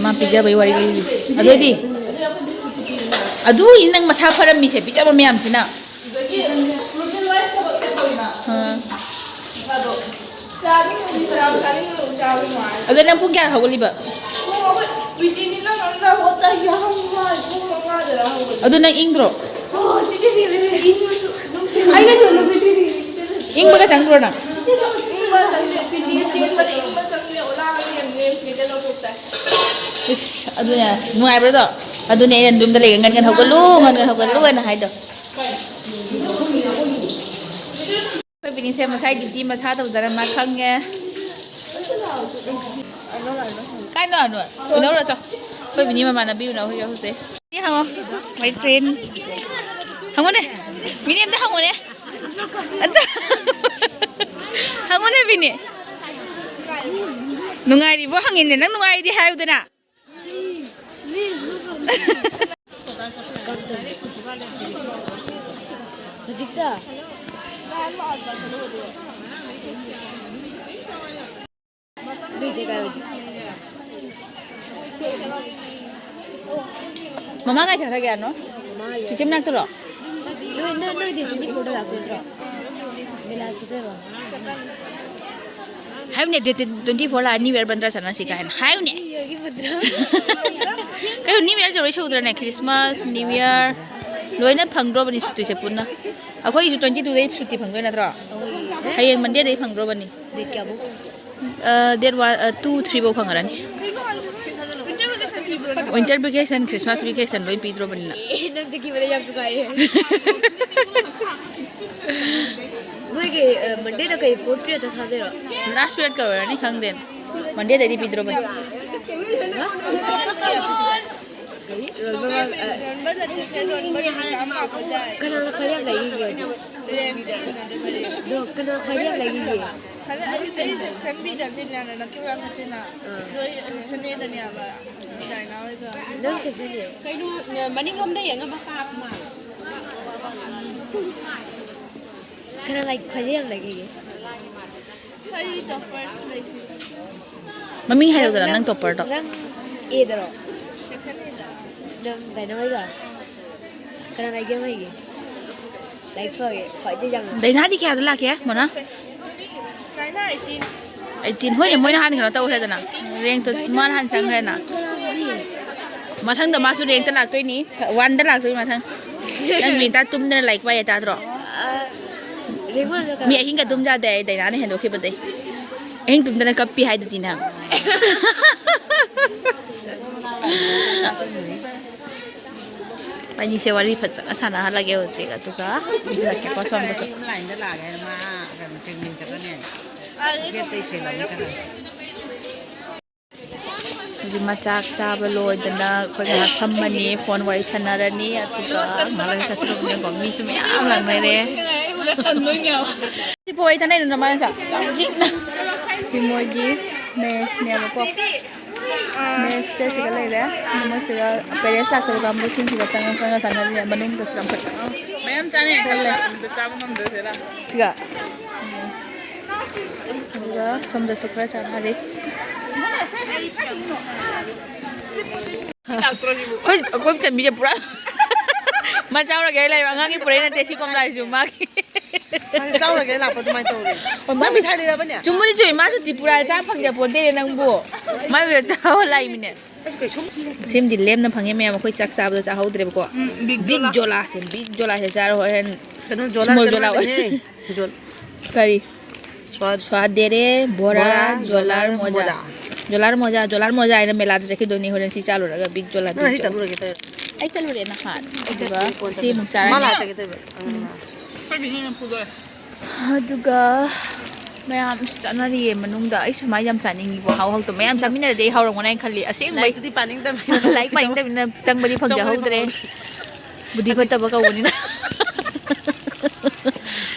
ꯃꯥ ꯄꯤꯖꯕꯩ ꯋꯥꯔꯤ ꯂꯤꯔꯤ꯫ ꯑꯗꯨꯗꯤ? ꯑꯗꯨꯒꯤꯅꯤ ꯅꯪ ꯃꯁꯥ ꯐꯔꯝꯃꯤꯁꯦ, ꯄꯤꯖꯕ ꯃꯌꯥꯝꯁꯤꯅ꯫ ꯑꯥ꯫ ꯑꯗꯣ ꯅꯪ ꯄꯨꯡ ꯀꯌꯥꯗ ꯍꯧꯒꯠꯂꯤꯕ? ꯑꯗꯣ ꯅꯪ ꯏꯪꯗ꯭ꯔꯣ? ꯏꯪꯕꯒ ꯆꯪꯗ꯭ꯔꯣ ꯅꯪ? ꯏꯁ, ꯑꯗꯨꯅꯦ ꯅꯨꯡꯉꯥꯏꯕ꯭ꯔꯥꯗꯣ? ꯑꯗꯨꯅꯦ ꯑꯩꯅ ꯌꯨꯝꯗ ꯂꯩꯔꯒ ꯉꯟ ꯉꯟ ꯍꯧꯒꯠꯂꯨ, ꯉꯟ ꯉꯟ ꯍꯧꯒꯠꯂꯨ ꯍꯥꯏꯅ ꯍꯥꯏꯗꯣ꯫ ꯑꯩꯈꯣꯏ ꯕꯤꯅꯤꯁꯦ ꯃꯁꯥꯏ ꯗ꯭ꯌꯨꯇꯤ ꯃꯁꯥ ꯇꯧꯖꯔ ꯃꯥ ꯈꯪꯉꯦ꯫ ꯀꯥꯏꯅꯣ ꯑꯅꯣ? ꯎꯅꯧꯔꯣ ꯆꯣ꯫ ꯑꯩꯈꯣꯏ ꯕꯤꯅꯤ ꯃꯃꯥꯟꯅꯕꯤ ꯎꯅꯧ ꯍꯧꯖꯤꯛ ꯍꯧꯖꯤꯛ꯫ ꯃꯤ ꯍꯪꯉꯣ꯫ My friend꯫ ꯍꯪꯉꯨꯅꯦ꯫ ꯕꯤꯅꯤ ꯑꯝꯇ ꯍꯪꯉꯨꯅꯦ꯫ ꯑꯝꯇ ꯍꯪꯉꯨꯅꯦ ꯕꯤꯅꯤ꯫ ꯅꯨꯡꯉꯥꯏꯔꯤꯕꯣ ꯍꯪꯉꯤꯅꯦ꯫ ꯅꯪ ꯅꯨꯡꯉꯥꯏꯔꯤꯗꯤ ꯍꯥꯏꯌꯨꯗꯅ꯫ ꯍꯧꯖꯤꯛꯇ꯫ ꯃꯃꯥ ꯀꯥꯏ ꯆꯠꯈ꯭ꯔꯒꯦ ꯍꯥꯏꯅꯣ? ꯆꯤꯆꯦ ꯃꯅꯥꯛꯇꯔꯣ? ꯅꯣꯏ ꯅꯣꯏꯗꯤ ꯇ꯭ꯋꯦꯟꯇꯤ ꯐꯣꯔꯗ ꯂꯥꯛꯇꯣꯏ ꯅꯠꯇ꯭ꯔꯣ? ꯕꯤꯂꯥꯁꯄꯨꯔꯗꯔꯣ? ꯍꯥꯏꯕꯅꯦ, ꯗꯦꯠ ꯇ꯭ꯋꯦꯟꯇꯤ ꯐꯣꯔ ꯂꯥꯛꯑ ꯅ꯭ꯌꯨ ꯏꯌꯔ ꯕꯟꯗ꯭ꯔꯥ ꯆꯠꯅꯁꯤ ꯀꯥꯏꯅ ꯍꯥꯏꯕꯅꯦ꯫ ꯅ꯭ꯌꯨ ꯏꯌꯔꯒꯤ ꯕꯟꯗ꯭ꯔꯥ? ꯀꯩꯅꯣ, ꯅ꯭ꯌꯨ ꯏꯌꯔ ꯌꯧꯔꯛꯏ ꯁꯧꯗ꯭ꯔꯅꯦ? ꯈ꯭ꯔꯤꯁꯃꯥꯁ, ꯅ꯭ꯌꯨ ꯏꯌꯔ ꯂꯣꯏꯅ ꯐꯪꯗ꯭ꯔꯣꯕꯅꯤ ꯁꯨꯇꯤꯁꯦ ꯄꯨꯟꯅ꯫ ꯑꯩꯈꯣꯏꯒꯤꯁꯨ ꯇ꯭ꯋꯦꯟꯇꯤ ꯇꯨꯗꯩ ꯁꯨꯇꯤ ꯐꯪꯗꯣꯏ ꯅꯠꯇ꯭ꯔꯣ? ꯍꯌꯦꯡ ꯃꯟꯗꯦꯗꯩ ꯐꯪꯗ꯭ꯔꯣꯕꯅꯤ꯫ ꯗꯦꯠ ꯀꯌꯥꯕꯨꯛ? ꯗꯦꯠ ꯋꯥꯟ, ꯇꯨ, ꯊ꯭ꯔꯤꯐꯧ ꯐꯪꯉꯔꯅꯤ꯫ ꯋꯤꯟꯇꯔ ꯚꯦꯀꯦꯁꯟ, ꯈ꯭ꯔꯤꯁꯃꯥꯁ ꯚꯦꯀꯦꯁꯟ ꯂꯣꯏ ꯄꯤꯗ꯭ꯔꯣꯕꯅꯤꯅ꯫ ꯑꯦ, ꯅꯪ ꯆꯠꯈꯤꯕꯗ ꯌꯥꯝ ꯅꯨꯡꯉꯥꯏꯌꯦ꯫ ꯃꯣꯏꯒꯤ, ꯑ, ꯃꯟꯗꯦꯗ ꯀꯩ ꯐꯣꯔꯠ ꯄꯤꯔꯤꯌꯠꯇ ꯊꯥꯗꯣꯏꯔꯣ? ꯂꯥꯁ ꯄꯤꯔꯤꯌꯠꯀ ꯑꯣꯏꯔꯅꯤ, ꯈꯪꯗꯦ꯫ ꯃꯟꯗꯦꯗꯩꯗꯤ ꯄꯤꯗ꯭ꯔꯣꯕꯅꯤ꯫ ꯀꯩ? ꯂꯣꯟꯕ ꯃꯥ-, ꯑ, ꯀꯅꯥꯅ ꯈ꯭ꯋꯥꯏꯗꯩ ꯌꯥꯝ ꯂꯩꯈꯤꯒꯦ ꯑꯗꯣ? ꯑꯗꯣ ꯀꯅꯥ ꯈ꯭ꯋꯥꯏꯗꯩ ꯌꯥꯝ ꯂꯩꯈꯤꯒꯦ? ꯈꯔ ꯑꯩ, ꯑꯩ ꯁꯦꯛꯁꯟ ꯕꯤꯗ ꯕꯤꯅꯥꯅ ꯅꯛꯀꯤ ꯋꯥ ꯅꯠꯇꯦꯅ꯫ ꯑꯥ꯫ ꯑꯗꯣ ꯑꯩ ꯁꯟꯗꯦꯗꯅꯦꯕ ꯗꯥꯏꯅꯥ ꯍꯣꯏꯒ꯫ ꯅꯪ ꯁꯦꯛꯁꯟ ꯕꯤ? ꯀꯩꯅꯣ, ꯃꯅꯤꯡꯂꯣꯝꯗ ꯌꯦꯡꯉꯒ ꯃꯄꯥ ꯑꯃ꯫ ꯀꯅꯥ ꯂꯥꯏꯛ ꯈ꯭ꯋꯥꯏꯗꯩ ꯌꯥꯝ ꯂꯩꯈꯤꯒꯦ? ꯑꯩ ꯇꯣꯞꯄꯔꯁ ꯂꯩꯁꯤ꯫ ꯃꯃꯤꯡ ꯍꯥꯏꯔꯛꯎꯗꯅ, ꯅꯪ ꯇꯣꯞꯄꯔꯗꯣ꯫ ꯅꯪ ꯑꯦꯗꯔꯣ? ꯁꯦꯛꯁꯟ ꯑꯦꯗ꯫ ꯅꯪ ꯗꯥꯏꯅꯥ ꯍꯣꯏꯒ? ꯀꯅꯥ ꯂꯥꯏꯛ ꯌꯥꯝ ꯍꯩꯒꯦ? ꯂꯥꯏꯛ ꯐꯒꯦ, ꯈ꯭ꯋꯥꯏꯗꯩ ꯌꯥꯝ꯫ ꯗꯥꯏꯅꯥꯗꯤ ꯀꯌꯥꯗ ꯂꯥꯛꯀꯦ, ꯃꯣꯅꯥ? ꯗꯥꯏꯅꯥ ꯑꯩꯠꯇꯤꯟ꯫ ꯑꯩꯠꯇꯤꯟ꯫ ꯍꯣꯏꯅꯦ, ꯃꯣꯏꯅ ꯍꯥꯟꯅ ꯀꯩꯅꯣ ꯇꯧꯈ꯭ꯔꯦꯗꯅ, ꯔꯦꯡꯛꯇꯣ ꯃꯥꯅ ꯍꯥꯟꯅ ꯆꯪꯈ꯭ꯔꯦꯅ꯫ ꯃꯊꯪꯗ ꯃꯥꯁꯨ ꯔꯦꯡꯛꯇ ꯂꯥꯛꯇꯣꯏꯅꯤ, ꯋꯥꯟꯗ ꯂꯥꯛꯇꯣꯏꯅꯤ ꯃꯊꯪ꯫ ꯅꯪ ꯕꯤꯅꯤꯇꯥ ꯇꯨꯝꯗꯅ ꯂꯥꯏꯔꯤꯛ ꯄꯥꯏꯌꯦ ꯇꯥꯗ꯭ꯔꯣ? ꯔꯦꯡ ꯋꯥꯟꯗ ꯃꯤ ꯀꯅꯥ? ꯑꯍꯤꯡꯒ ꯇꯨꯝ ꯌꯥꯗꯦ ꯑꯩ ꯗꯥꯏꯅꯥꯅ ꯍꯦꯟꯗꯣꯛꯈꯤꯕꯗꯩ꯫ ꯑꯍꯤꯡ ꯇꯨꯝꯗꯅ ꯀꯞꯄꯤ ꯍꯥꯏꯗꯨꯗꯤ ꯅꯪ꯫ ꯑꯅꯤꯁꯦ ꯋꯥꯔꯤ ꯐꯖꯅ ꯁꯥꯟꯅꯍꯜꯂꯒꯦ ꯍꯧꯖꯤꯛ, ꯑꯗꯨꯒ ꯏꯜꯂꯛꯀꯦꯀꯣ ꯁꯣꯝꯗꯁꯨ꯫ ꯂꯥꯏꯟꯗ ꯂꯥꯛꯑꯒꯦ ꯍꯥꯏꯅ ꯃꯥ ꯀꯩꯅꯣ ꯇ꯭ꯔꯤꯠꯃꯦꯟ ꯆꯠꯀꯅꯤ ꯍꯥꯏꯅ꯫ ꯒꯦꯠꯇꯩ ꯊꯤꯜꯂꯛꯑꯒꯦ ꯀꯅꯥ? ꯍꯧꯖꯤꯛ ꯃꯆꯥꯛ ꯆꯥꯕ ꯂꯣꯏꯗꯅ ꯑꯩꯈꯣꯏ ꯉꯥꯏꯍꯥꯛ ꯐꯝꯃꯅꯤ, ꯐꯣꯟ ꯋꯥꯔꯤ ꯁꯥꯟꯅꯔꯅꯤ, ꯑꯗꯨꯒ ꯉꯥꯏꯍꯥꯛ ꯂꯩꯔ ꯆꯠꯇꯣꯏꯅꯦꯀꯣ꯫ ꯃꯤꯁꯨ ꯃꯌꯥꯝ ꯂꯥꯛꯅꯔꯦ꯫ ꯁꯤ ꯄꯣꯏ ꯊꯥꯅꯩꯗꯨꯅ ꯃꯥꯅ ꯁꯥ ꯌꯥꯝ ꯖꯤꯠꯅ꯫ ꯁꯤ ꯃꯣꯏꯒꯤ ꯃꯦꯁꯅꯦꯕꯀꯣ꯫ ꯃꯦꯁꯁꯦ ꯁꯤꯗ ꯂꯩꯔꯦ꯫ ꯑꯗꯨꯅ ꯁꯤꯗ ꯄꯦꯔꯦꯟꯁ ꯂꯥꯛꯇꯕ ꯀꯥꯡꯕꯨꯁꯤꯡꯁꯤꯗ ꯆꯪꯉ ꯆꯪꯉ ꯆꯥꯟꯅꯔꯤꯅꯦ꯫ ꯃꯅꯨꯡꯗꯁꯨ ꯌꯥꯝ ꯐꯖꯅ ꯃꯌꯥꯝ ꯆꯥꯅꯩ꯫ ꯈꯜꯂꯦ꯫ ꯈꯜꯂꯦ꯫ ꯑꯝꯇ ꯆꯥꯕ ꯉꯝꯗ꯭ꯔꯦ ꯁꯤꯗ꯫ ꯁꯤꯒ꯫ ꯑꯗꯨꯒ ꯁꯣꯝꯗꯁꯨ ꯈꯔ ꯆꯥꯟꯅꯔꯤ꯫ ꯂꯥꯛꯇ꯭ꯔꯣ ꯁꯤꯕꯨ? ꯑꯩꯈꯣꯏ, ꯑꯩꯈꯣꯏ ꯆꯟꯕꯤꯁꯦ ꯄꯨꯔꯥ ꯃꯥ ꯆꯥꯎꯔꯒꯦ ꯍꯥꯏ ꯂꯩꯕ ꯑꯉꯥꯡꯒꯤ ꯄꯨꯔꯛꯏ ꯅꯠꯇꯦ ꯁꯤ ꯀꯣꯝꯂꯥꯁꯤꯁꯨ ꯃꯥꯒꯤ꯫ ꯃꯥꯁꯦ ꯆꯥꯎꯔꯒꯦ ꯂꯥꯛꯄ ꯑꯗꯨꯃꯥꯏꯅ ꯇꯧꯔꯦ꯫ ꯅꯪ ꯃꯤꯊꯥꯏ ꯂꯩꯔꯕꯅꯦ? ꯆꯨꯝꯕꯨꯗꯤ ꯆꯨꯝꯃꯤ, ꯃꯥꯁꯨ ꯇ꯭ꯔꯤꯄꯨꯔꯥꯗ ꯆꯥ ꯐꯪꯖ ꯄꯣꯟꯇꯦꯅꯦ ꯅꯪꯕꯨ꯫ ꯃꯥꯏ ꯆꯥꯕ ꯂꯥꯛꯏꯃꯤꯅꯦ꯫ ꯑꯁ ꯀꯩꯁꯨꯝ ꯁꯤꯃꯗꯤ ꯂꯦꯝꯅ ꯐꯪꯉꯦ ꯃꯌꯥꯝ, ꯑꯩꯈꯣꯏ ꯆꯥꯛ ꯆꯥꯕꯗ ꯆꯥꯍꯧꯗ꯭ꯔꯦꯕꯀꯣ꯫ ꯎꯝ, big big ꯖꯣꯂꯥ꯫ ꯖꯣꯂꯥꯁꯦ, big ꯖꯣꯂꯥꯁꯦ ꯆꯥꯔ ꯍꯣꯔꯦꯟ ꯀꯩꯅꯣ ꯖꯣꯂꯥ small ꯖꯣꯂꯥ ꯅꯠꯇꯦꯅꯦ꯫ ꯑꯣꯏ꯫ ꯖꯣ-, ꯀꯔꯤ? ꯁ꯭ꯋꯥꯗ꯫ ꯁ꯭ꯋꯥꯗ ꯗꯦꯔꯦ, ꯕꯣꯔꯥ, ꯕꯣꯔꯥ, ꯖꯣꯂꯥꯔ ꯖꯣꯂꯥꯔ ꯃꯣꯖꯥ꯫ ꯃꯣꯖꯥ꯫ ꯖꯣꯂꯥꯔ ꯃꯣꯖꯥ, ꯖꯣꯂꯥꯔ ꯃꯣꯖꯥ ꯍꯥꯏꯅ ꯃꯦꯂꯥꯗ ꯆꯠꯈꯤꯗꯣꯏꯅꯤ ꯍꯣꯔꯦꯟ ꯁꯤ ꯆꯥ ꯂꯣꯏꯔꯒ big ꯖꯣꯂꯥ, ꯅꯪ big ꯉꯁꯤ ꯖꯣꯂꯥ꯫ ꯆꯠꯂꯨꯔꯒꯦ ꯇꯧꯔꯣ꯫ ꯑꯩ ꯆꯠꯂꯨꯔꯦ ꯅꯍꯥꯟ꯫ ꯑꯗꯨꯒ ꯁꯤ ꯑꯃꯨꯛ ꯆꯥꯔꯅꯤ꯫ ꯃꯥ ꯂꯥꯛꯑ ꯆꯠꯀꯦ ꯇꯧꯔꯤꯕ꯫ ꯎꯝ꯫ ꯑꯗꯨꯒ ꯃꯌꯥꯝꯁꯨ ꯆꯠꯅꯔꯤꯌꯦ ꯃꯅꯨꯡꯗ꯫ ꯑꯩ ꯁꯨꯃꯥꯏꯅ ꯌꯥꯝ ꯆꯥꯅꯤꯡꯉꯤꯕꯣ, ꯍꯥꯎ ꯍꯥꯎꯇ ꯃꯌꯥꯝ ꯆꯥꯃꯤꯟꯅꯔꯗꯤ ꯑꯩ ꯍꯥꯎꯔꯝꯒꯅꯤ ꯍꯥꯏꯅ ꯈꯜꯂꯤ꯫ ꯑꯁꯦꯡꯕꯩ꯫ ꯂꯥꯏꯔꯤꯛꯇꯨꯗꯤ ꯄꯥꯅꯤꯡꯗꯕꯅꯤꯅ꯫ ꯂꯥꯏꯔꯤꯛ ꯄꯥꯅꯤꯡꯗꯕꯅꯤꯅ ꯆꯪꯕꯗꯤ ꯆꯪꯕꯗꯤ ꯐꯪꯖꯍꯧꯗ꯭ꯔꯦ꯫ ꯐꯪꯍꯧꯗ꯭ꯔꯦ꯫ ꯕꯨꯙꯤ ꯐꯠꯇꯕ ꯀꯧꯕꯅꯤꯅ꯫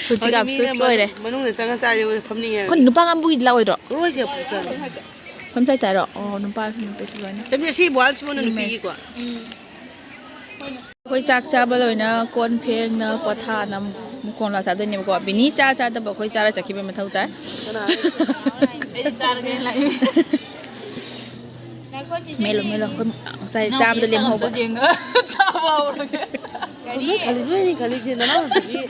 ꯄꯨꯟꯁꯤꯒ ꯍꯧꯖꯤꯛ ꯃꯤꯅ ꯑꯞꯁꯨꯁ ꯑꯣꯏꯔꯦ꯫ ꯃꯅꯨꯡ-, ꯃꯅꯨꯡꯗ ꯆꯪꯉ ꯆꯥꯁꯦ, ꯐꯝꯅꯤꯡꯉꯦ꯫ ꯑꯩꯈꯣꯏ ꯅꯨꯄꯥ ꯀꯥꯡꯕꯨꯒꯤꯗꯤ ꯂꯥꯛꯑꯣꯏꯗ꯭ꯔꯣ? ꯂꯣꯏꯁꯦ ꯐꯖꯅ꯫ ꯐꯝ ꯆꯥꯏ ꯇꯥꯔꯣ? ꯑꯣ, ꯅꯨꯄꯥ ꯅꯨꯄꯤꯁꯨ ꯂꯣꯏꯅ꯫ ꯆꯟꯕꯤ, ꯑꯁꯤ ꯋꯥꯜꯁꯤꯕꯨ ꯅꯪ ꯅꯨꯄꯤꯒꯤꯀꯣ? ꯑꯩꯈꯣꯏ ꯆꯥꯛ ꯆꯥꯕ ꯂꯣꯏꯅ ꯀꯣꯟ ꯐꯦꯡꯅ ꯈꯣꯠꯊꯥꯅ ꯃꯨꯛ ꯀꯣꯟꯂꯥ ꯆꯥꯗꯣꯏꯅꯦꯕꯀꯣ꯫ ꯕꯤꯅꯤ ꯆꯥ ꯆꯥꯗꯕ ꯑꯩꯈꯣꯏ ꯆꯥꯔ ꯆꯠꯈꯤꯕ ꯃꯊꯧ ꯇꯥꯏ꯫ ꯀꯅꯥ? ꯑꯩꯗꯤ ꯆꯥꯔꯒꯦ ꯂꯥꯛꯏ꯫ ꯃꯦꯜꯂꯣ, ꯃꯦꯜꯂꯣ, ꯑꯩꯈꯣꯏ ꯉꯁꯥꯏ ꯆꯥꯕꯗ ꯂꯦꯝꯍꯧꯕ꯫ ꯆꯥꯕ ꯍꯧꯔꯒꯦ꯫ ꯀꯔꯤ? ꯈꯜꯂꯤꯗꯣꯏꯅꯤ, ꯈꯜꯂꯤꯁꯦ ꯅꯅꯥꯎꯅꯨꯄꯤꯒꯤ꯫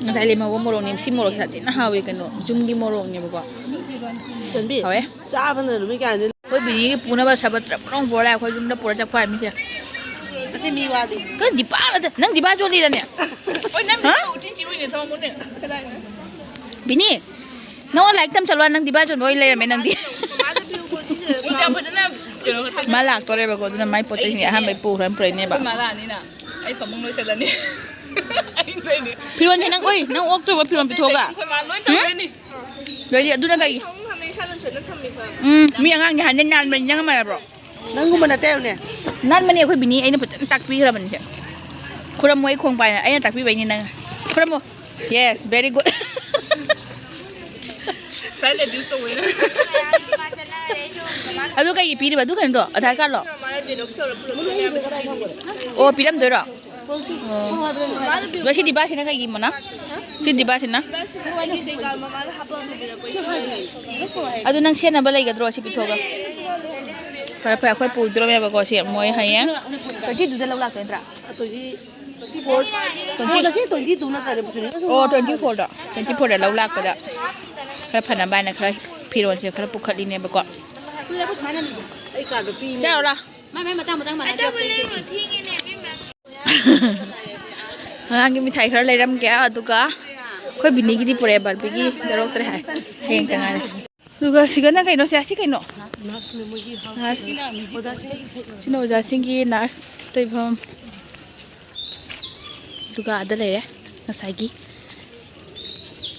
ꯉꯁꯥꯏ ꯂꯦꯝꯍꯧꯕ ꯃꯣꯔꯣꯛꯅꯦ꯫ ꯁꯤ ꯃꯣꯔꯣꯛꯁꯦ ꯌꯥꯝ ꯊꯤꯅ ꯍꯥꯎꯋꯦ, ꯀꯩꯅꯣ, ꯌꯨꯝꯒꯤ ꯃꯣꯔꯣꯛꯅꯦꯕꯀꯣ꯫ ꯆꯟꯕꯤ, ꯍꯥꯎꯋꯦ꯫ ꯆꯥꯕꯅ ꯅꯨꯃꯤꯠ ꯀꯌꯥꯅꯤ? ꯑꯩꯈꯣꯏ ꯕꯤꯅꯤꯒꯤ ꯄꯨꯅꯕ ꯁꯔꯕꯠ ꯇꯔꯞ ꯇꯔꯞ ꯄꯨꯔ ꯂꯥꯛꯑꯦ, ꯑꯩꯈꯣꯏ ꯌꯨꯝꯗ ꯄꯨꯔ ꯆꯠꯈꯣ ꯍꯥꯏꯕꯅꯤꯁꯦ꯫ ꯑꯁꯤ ꯃꯤ ꯋꯥꯗꯤ꯫ ꯀꯩꯅꯣ ꯗꯤꯄꯥ ꯅꯠꯇꯦ, ꯅꯪ ꯗꯤꯄꯥ ꯆꯣꯜꯂꯤꯔꯅꯦ? ꯍꯣꯏ, ꯅꯪ ꯍꯥ? ꯎꯇꯤ ꯆꯤꯛꯎꯏꯅꯦ ꯊꯃꯝꯃꯣꯅꯦ꯫ ꯕꯤꯅꯤ, ꯅꯪꯉꯣꯟꯗ ꯂꯥꯏꯔꯤꯛ ꯇꯝ ꯆꯠꯂꯣ ꯍꯥꯏ, ꯅꯪ ꯗꯤꯄꯥ ꯆꯣꯟꯕ ꯑꯣꯏꯅ ꯂꯩꯔꯝꯃꯦ ꯅꯪꯗꯤ꯫ ꯃꯥꯗ ꯄꯤꯌꯨꯀꯣ, ꯁꯤꯁꯦ ꯎꯇꯤ ꯌꯥꯝ ꯐꯖꯅ ꯀꯩꯅꯣ ꯃꯥ ꯂꯥꯛꯇꯣꯔꯦꯕꯀꯣ, ꯑꯗꯨꯅ ꯃꯥꯏ ꯄꯣꯠ ꯆꯩꯁꯤꯡꯁꯦ ꯑꯍꯥꯟꯕꯩ ꯄꯨꯈ꯭ꯔꯅꯤ, ꯄꯨꯔꯛꯏꯅꯦꯕ꯫ ꯑꯩꯈꯣꯏ ꯃꯥ ꯂꯥꯛꯑꯅꯤꯅ ꯑꯩ ꯐꯃꯨꯡ ꯂꯣꯏꯁꯜꯂꯅꯤ꯫ ꯑꯩ ꯂꯣꯏꯅꯤ꯫ ꯐꯤꯔꯣꯟꯁꯦ ꯅꯪ, ꯑꯣꯏ, ꯅꯪ ꯑꯣꯛꯇ꯭ꯔꯕ ꯐꯤꯔꯣꯟ ꯄꯤꯊꯣꯛꯑꯒ? ꯑꯩꯈꯣꯏ ꯃꯥ ꯂꯣꯏ ꯇꯧꯗꯣꯏꯅꯤ꯫ ꯂꯣꯏꯔꯦ, ꯑꯗꯨꯅ ꯀꯩꯒꯤ? ꯐꯃꯨꯡ ꯊꯝꯃꯦ, ꯏꯁꯥ ꯂꯣꯏꯁꯜꯂ ꯊꯝꯃꯤꯕ꯫ ꯎꯝ, ꯃꯤ ꯑꯉꯥꯡꯗꯤ ꯍꯥꯟꯅꯗꯩ ꯅꯥꯟꯕꯅꯤ, ꯅꯪ ꯃꯥꯟꯅꯕ꯭ꯔꯣ? ꯅꯪꯒꯨꯝꯕ ꯅꯠꯇꯦ ꯍꯥꯏꯕꯅꯦ꯫ ꯅꯥꯟꯕꯅꯦ ꯑꯩꯈꯣꯏ ꯕꯤꯅꯤ, ꯑꯩꯅ ꯐꯖꯅ ꯇꯥꯛꯄꯤꯈ꯭ꯔꯕꯅꯤꯁꯦ꯫ ꯈꯨꯔꯝꯃꯣ, ꯑꯩ ꯈꯣꯡ ꯄꯥꯏꯅ, ꯑꯩꯅ ꯇꯥꯛꯄꯤꯕꯩꯅꯤ ꯅꯪ꯫ ꯈꯨꯔꯝꯃꯣ꯫ Yes, very good. Child abuse ꯇꯧꯕꯅꯤꯅ꯫ ꯑꯗꯨ ꯀꯩꯒꯤ ꯄꯤꯔꯤꯕ? ꯑꯗꯨ ꯀꯩꯅꯣꯗꯣ, ꯑꯙꯥꯔ ꯀꯥꯔꯗꯂꯣ? ꯑꯣ, ꯄꯤꯔꯝꯗꯣꯏꯔꯣ? ꯑꯣ꯫ ꯑꯗꯣ ꯁꯤ ꯗꯤꯕꯥꯁꯤꯅ ꯀꯩꯒꯤ, ꯃꯣꯅꯥ? ꯁꯤ ꯗꯤꯕꯥꯁꯤꯅ? ꯑꯗꯨ ꯅꯪ ꯁꯦꯠꯅꯕ ꯂꯩꯒꯗ꯭ꯔꯣ, ꯁꯤ ꯄꯤꯊꯣꯛꯑꯒ? ꯐꯔꯦ ꯐꯔꯦ, ꯑꯩꯈꯣꯏ ꯄꯨꯗ꯭ꯔꯣꯃꯦꯕꯀꯣ ꯁꯤ ꯃꯣꯏ ꯍꯌꯦꯡ꯫ ꯇ꯭ꯋꯦꯟꯇꯤ ꯇꯨꯗ ꯂꯧ ꯂꯥꯛꯇꯣꯏ ꯅꯠꯇ꯭ꯔꯥ? Twenty four. ꯉꯁꯤ ꯇ꯭ꯋꯦꯟꯇꯤ ꯇꯨ ꯅꯠꯇ꯭ꯔꯅꯦ, ꯄꯨꯁꯤꯜꯂꯤ? ꯑꯣ, ꯇ꯭ꯋꯦꯟꯇꯤ ꯐꯣꯔꯗ, ꯇ꯭ꯋꯦꯟꯇꯤ ꯐꯣꯔꯗ ꯂꯧ ꯂꯥꯛꯄꯗ ꯈꯔ ꯐꯅꯕ ꯍꯥꯏꯅ ꯈꯔ ꯐꯤꯔꯣꯜꯁꯦ ꯈꯔ ꯄꯨꯈꯠꯂꯤꯅꯦꯕꯀꯣ꯫ ꯑꯩ ꯀꯥꯔꯗꯣ ꯄꯤꯅꯦ꯫ ꯆꯥꯔꯣ ꯂꯥ꯫ ꯃꯥꯏ ꯃꯥꯏ ꯃꯇꯥꯡ ꯃꯇꯥꯡ ꯃꯥꯟꯅꯗꯦ꯫ ꯑꯉꯥꯡꯒꯤ ꯃꯤꯊꯥꯏ ꯈꯔ ꯂꯩꯔꯝꯒꯦ, ꯑꯗꯨꯒ ꯑꯩꯈꯣꯏ ꯕꯤꯅꯤꯒꯤꯗꯤ ꯄꯨꯔꯛꯑꯦ, ꯕꯥꯔꯕꯤꯒꯤ ꯂꯧꯔꯛꯇ꯭ꯔꯦ ꯍꯥꯏ, ꯍꯌꯦꯡꯇ ꯉꯥꯏꯔꯦ꯫ ꯑꯗꯨꯒ ꯁꯤꯒꯅ ꯀꯩꯅꯣ ꯁꯦ? ꯁꯤ ꯀꯩꯅꯣ? ꯅꯔꯁ꯫ ꯁꯤꯅ ꯑꯣꯖꯥꯁꯤꯡꯒꯤ ꯅꯔꯁ ꯂꯩꯐꯝ꯫ ꯑꯗꯨꯒ ꯑꯥꯗ ꯂꯩꯔꯦ ꯉꯁꯥꯏꯒꯤ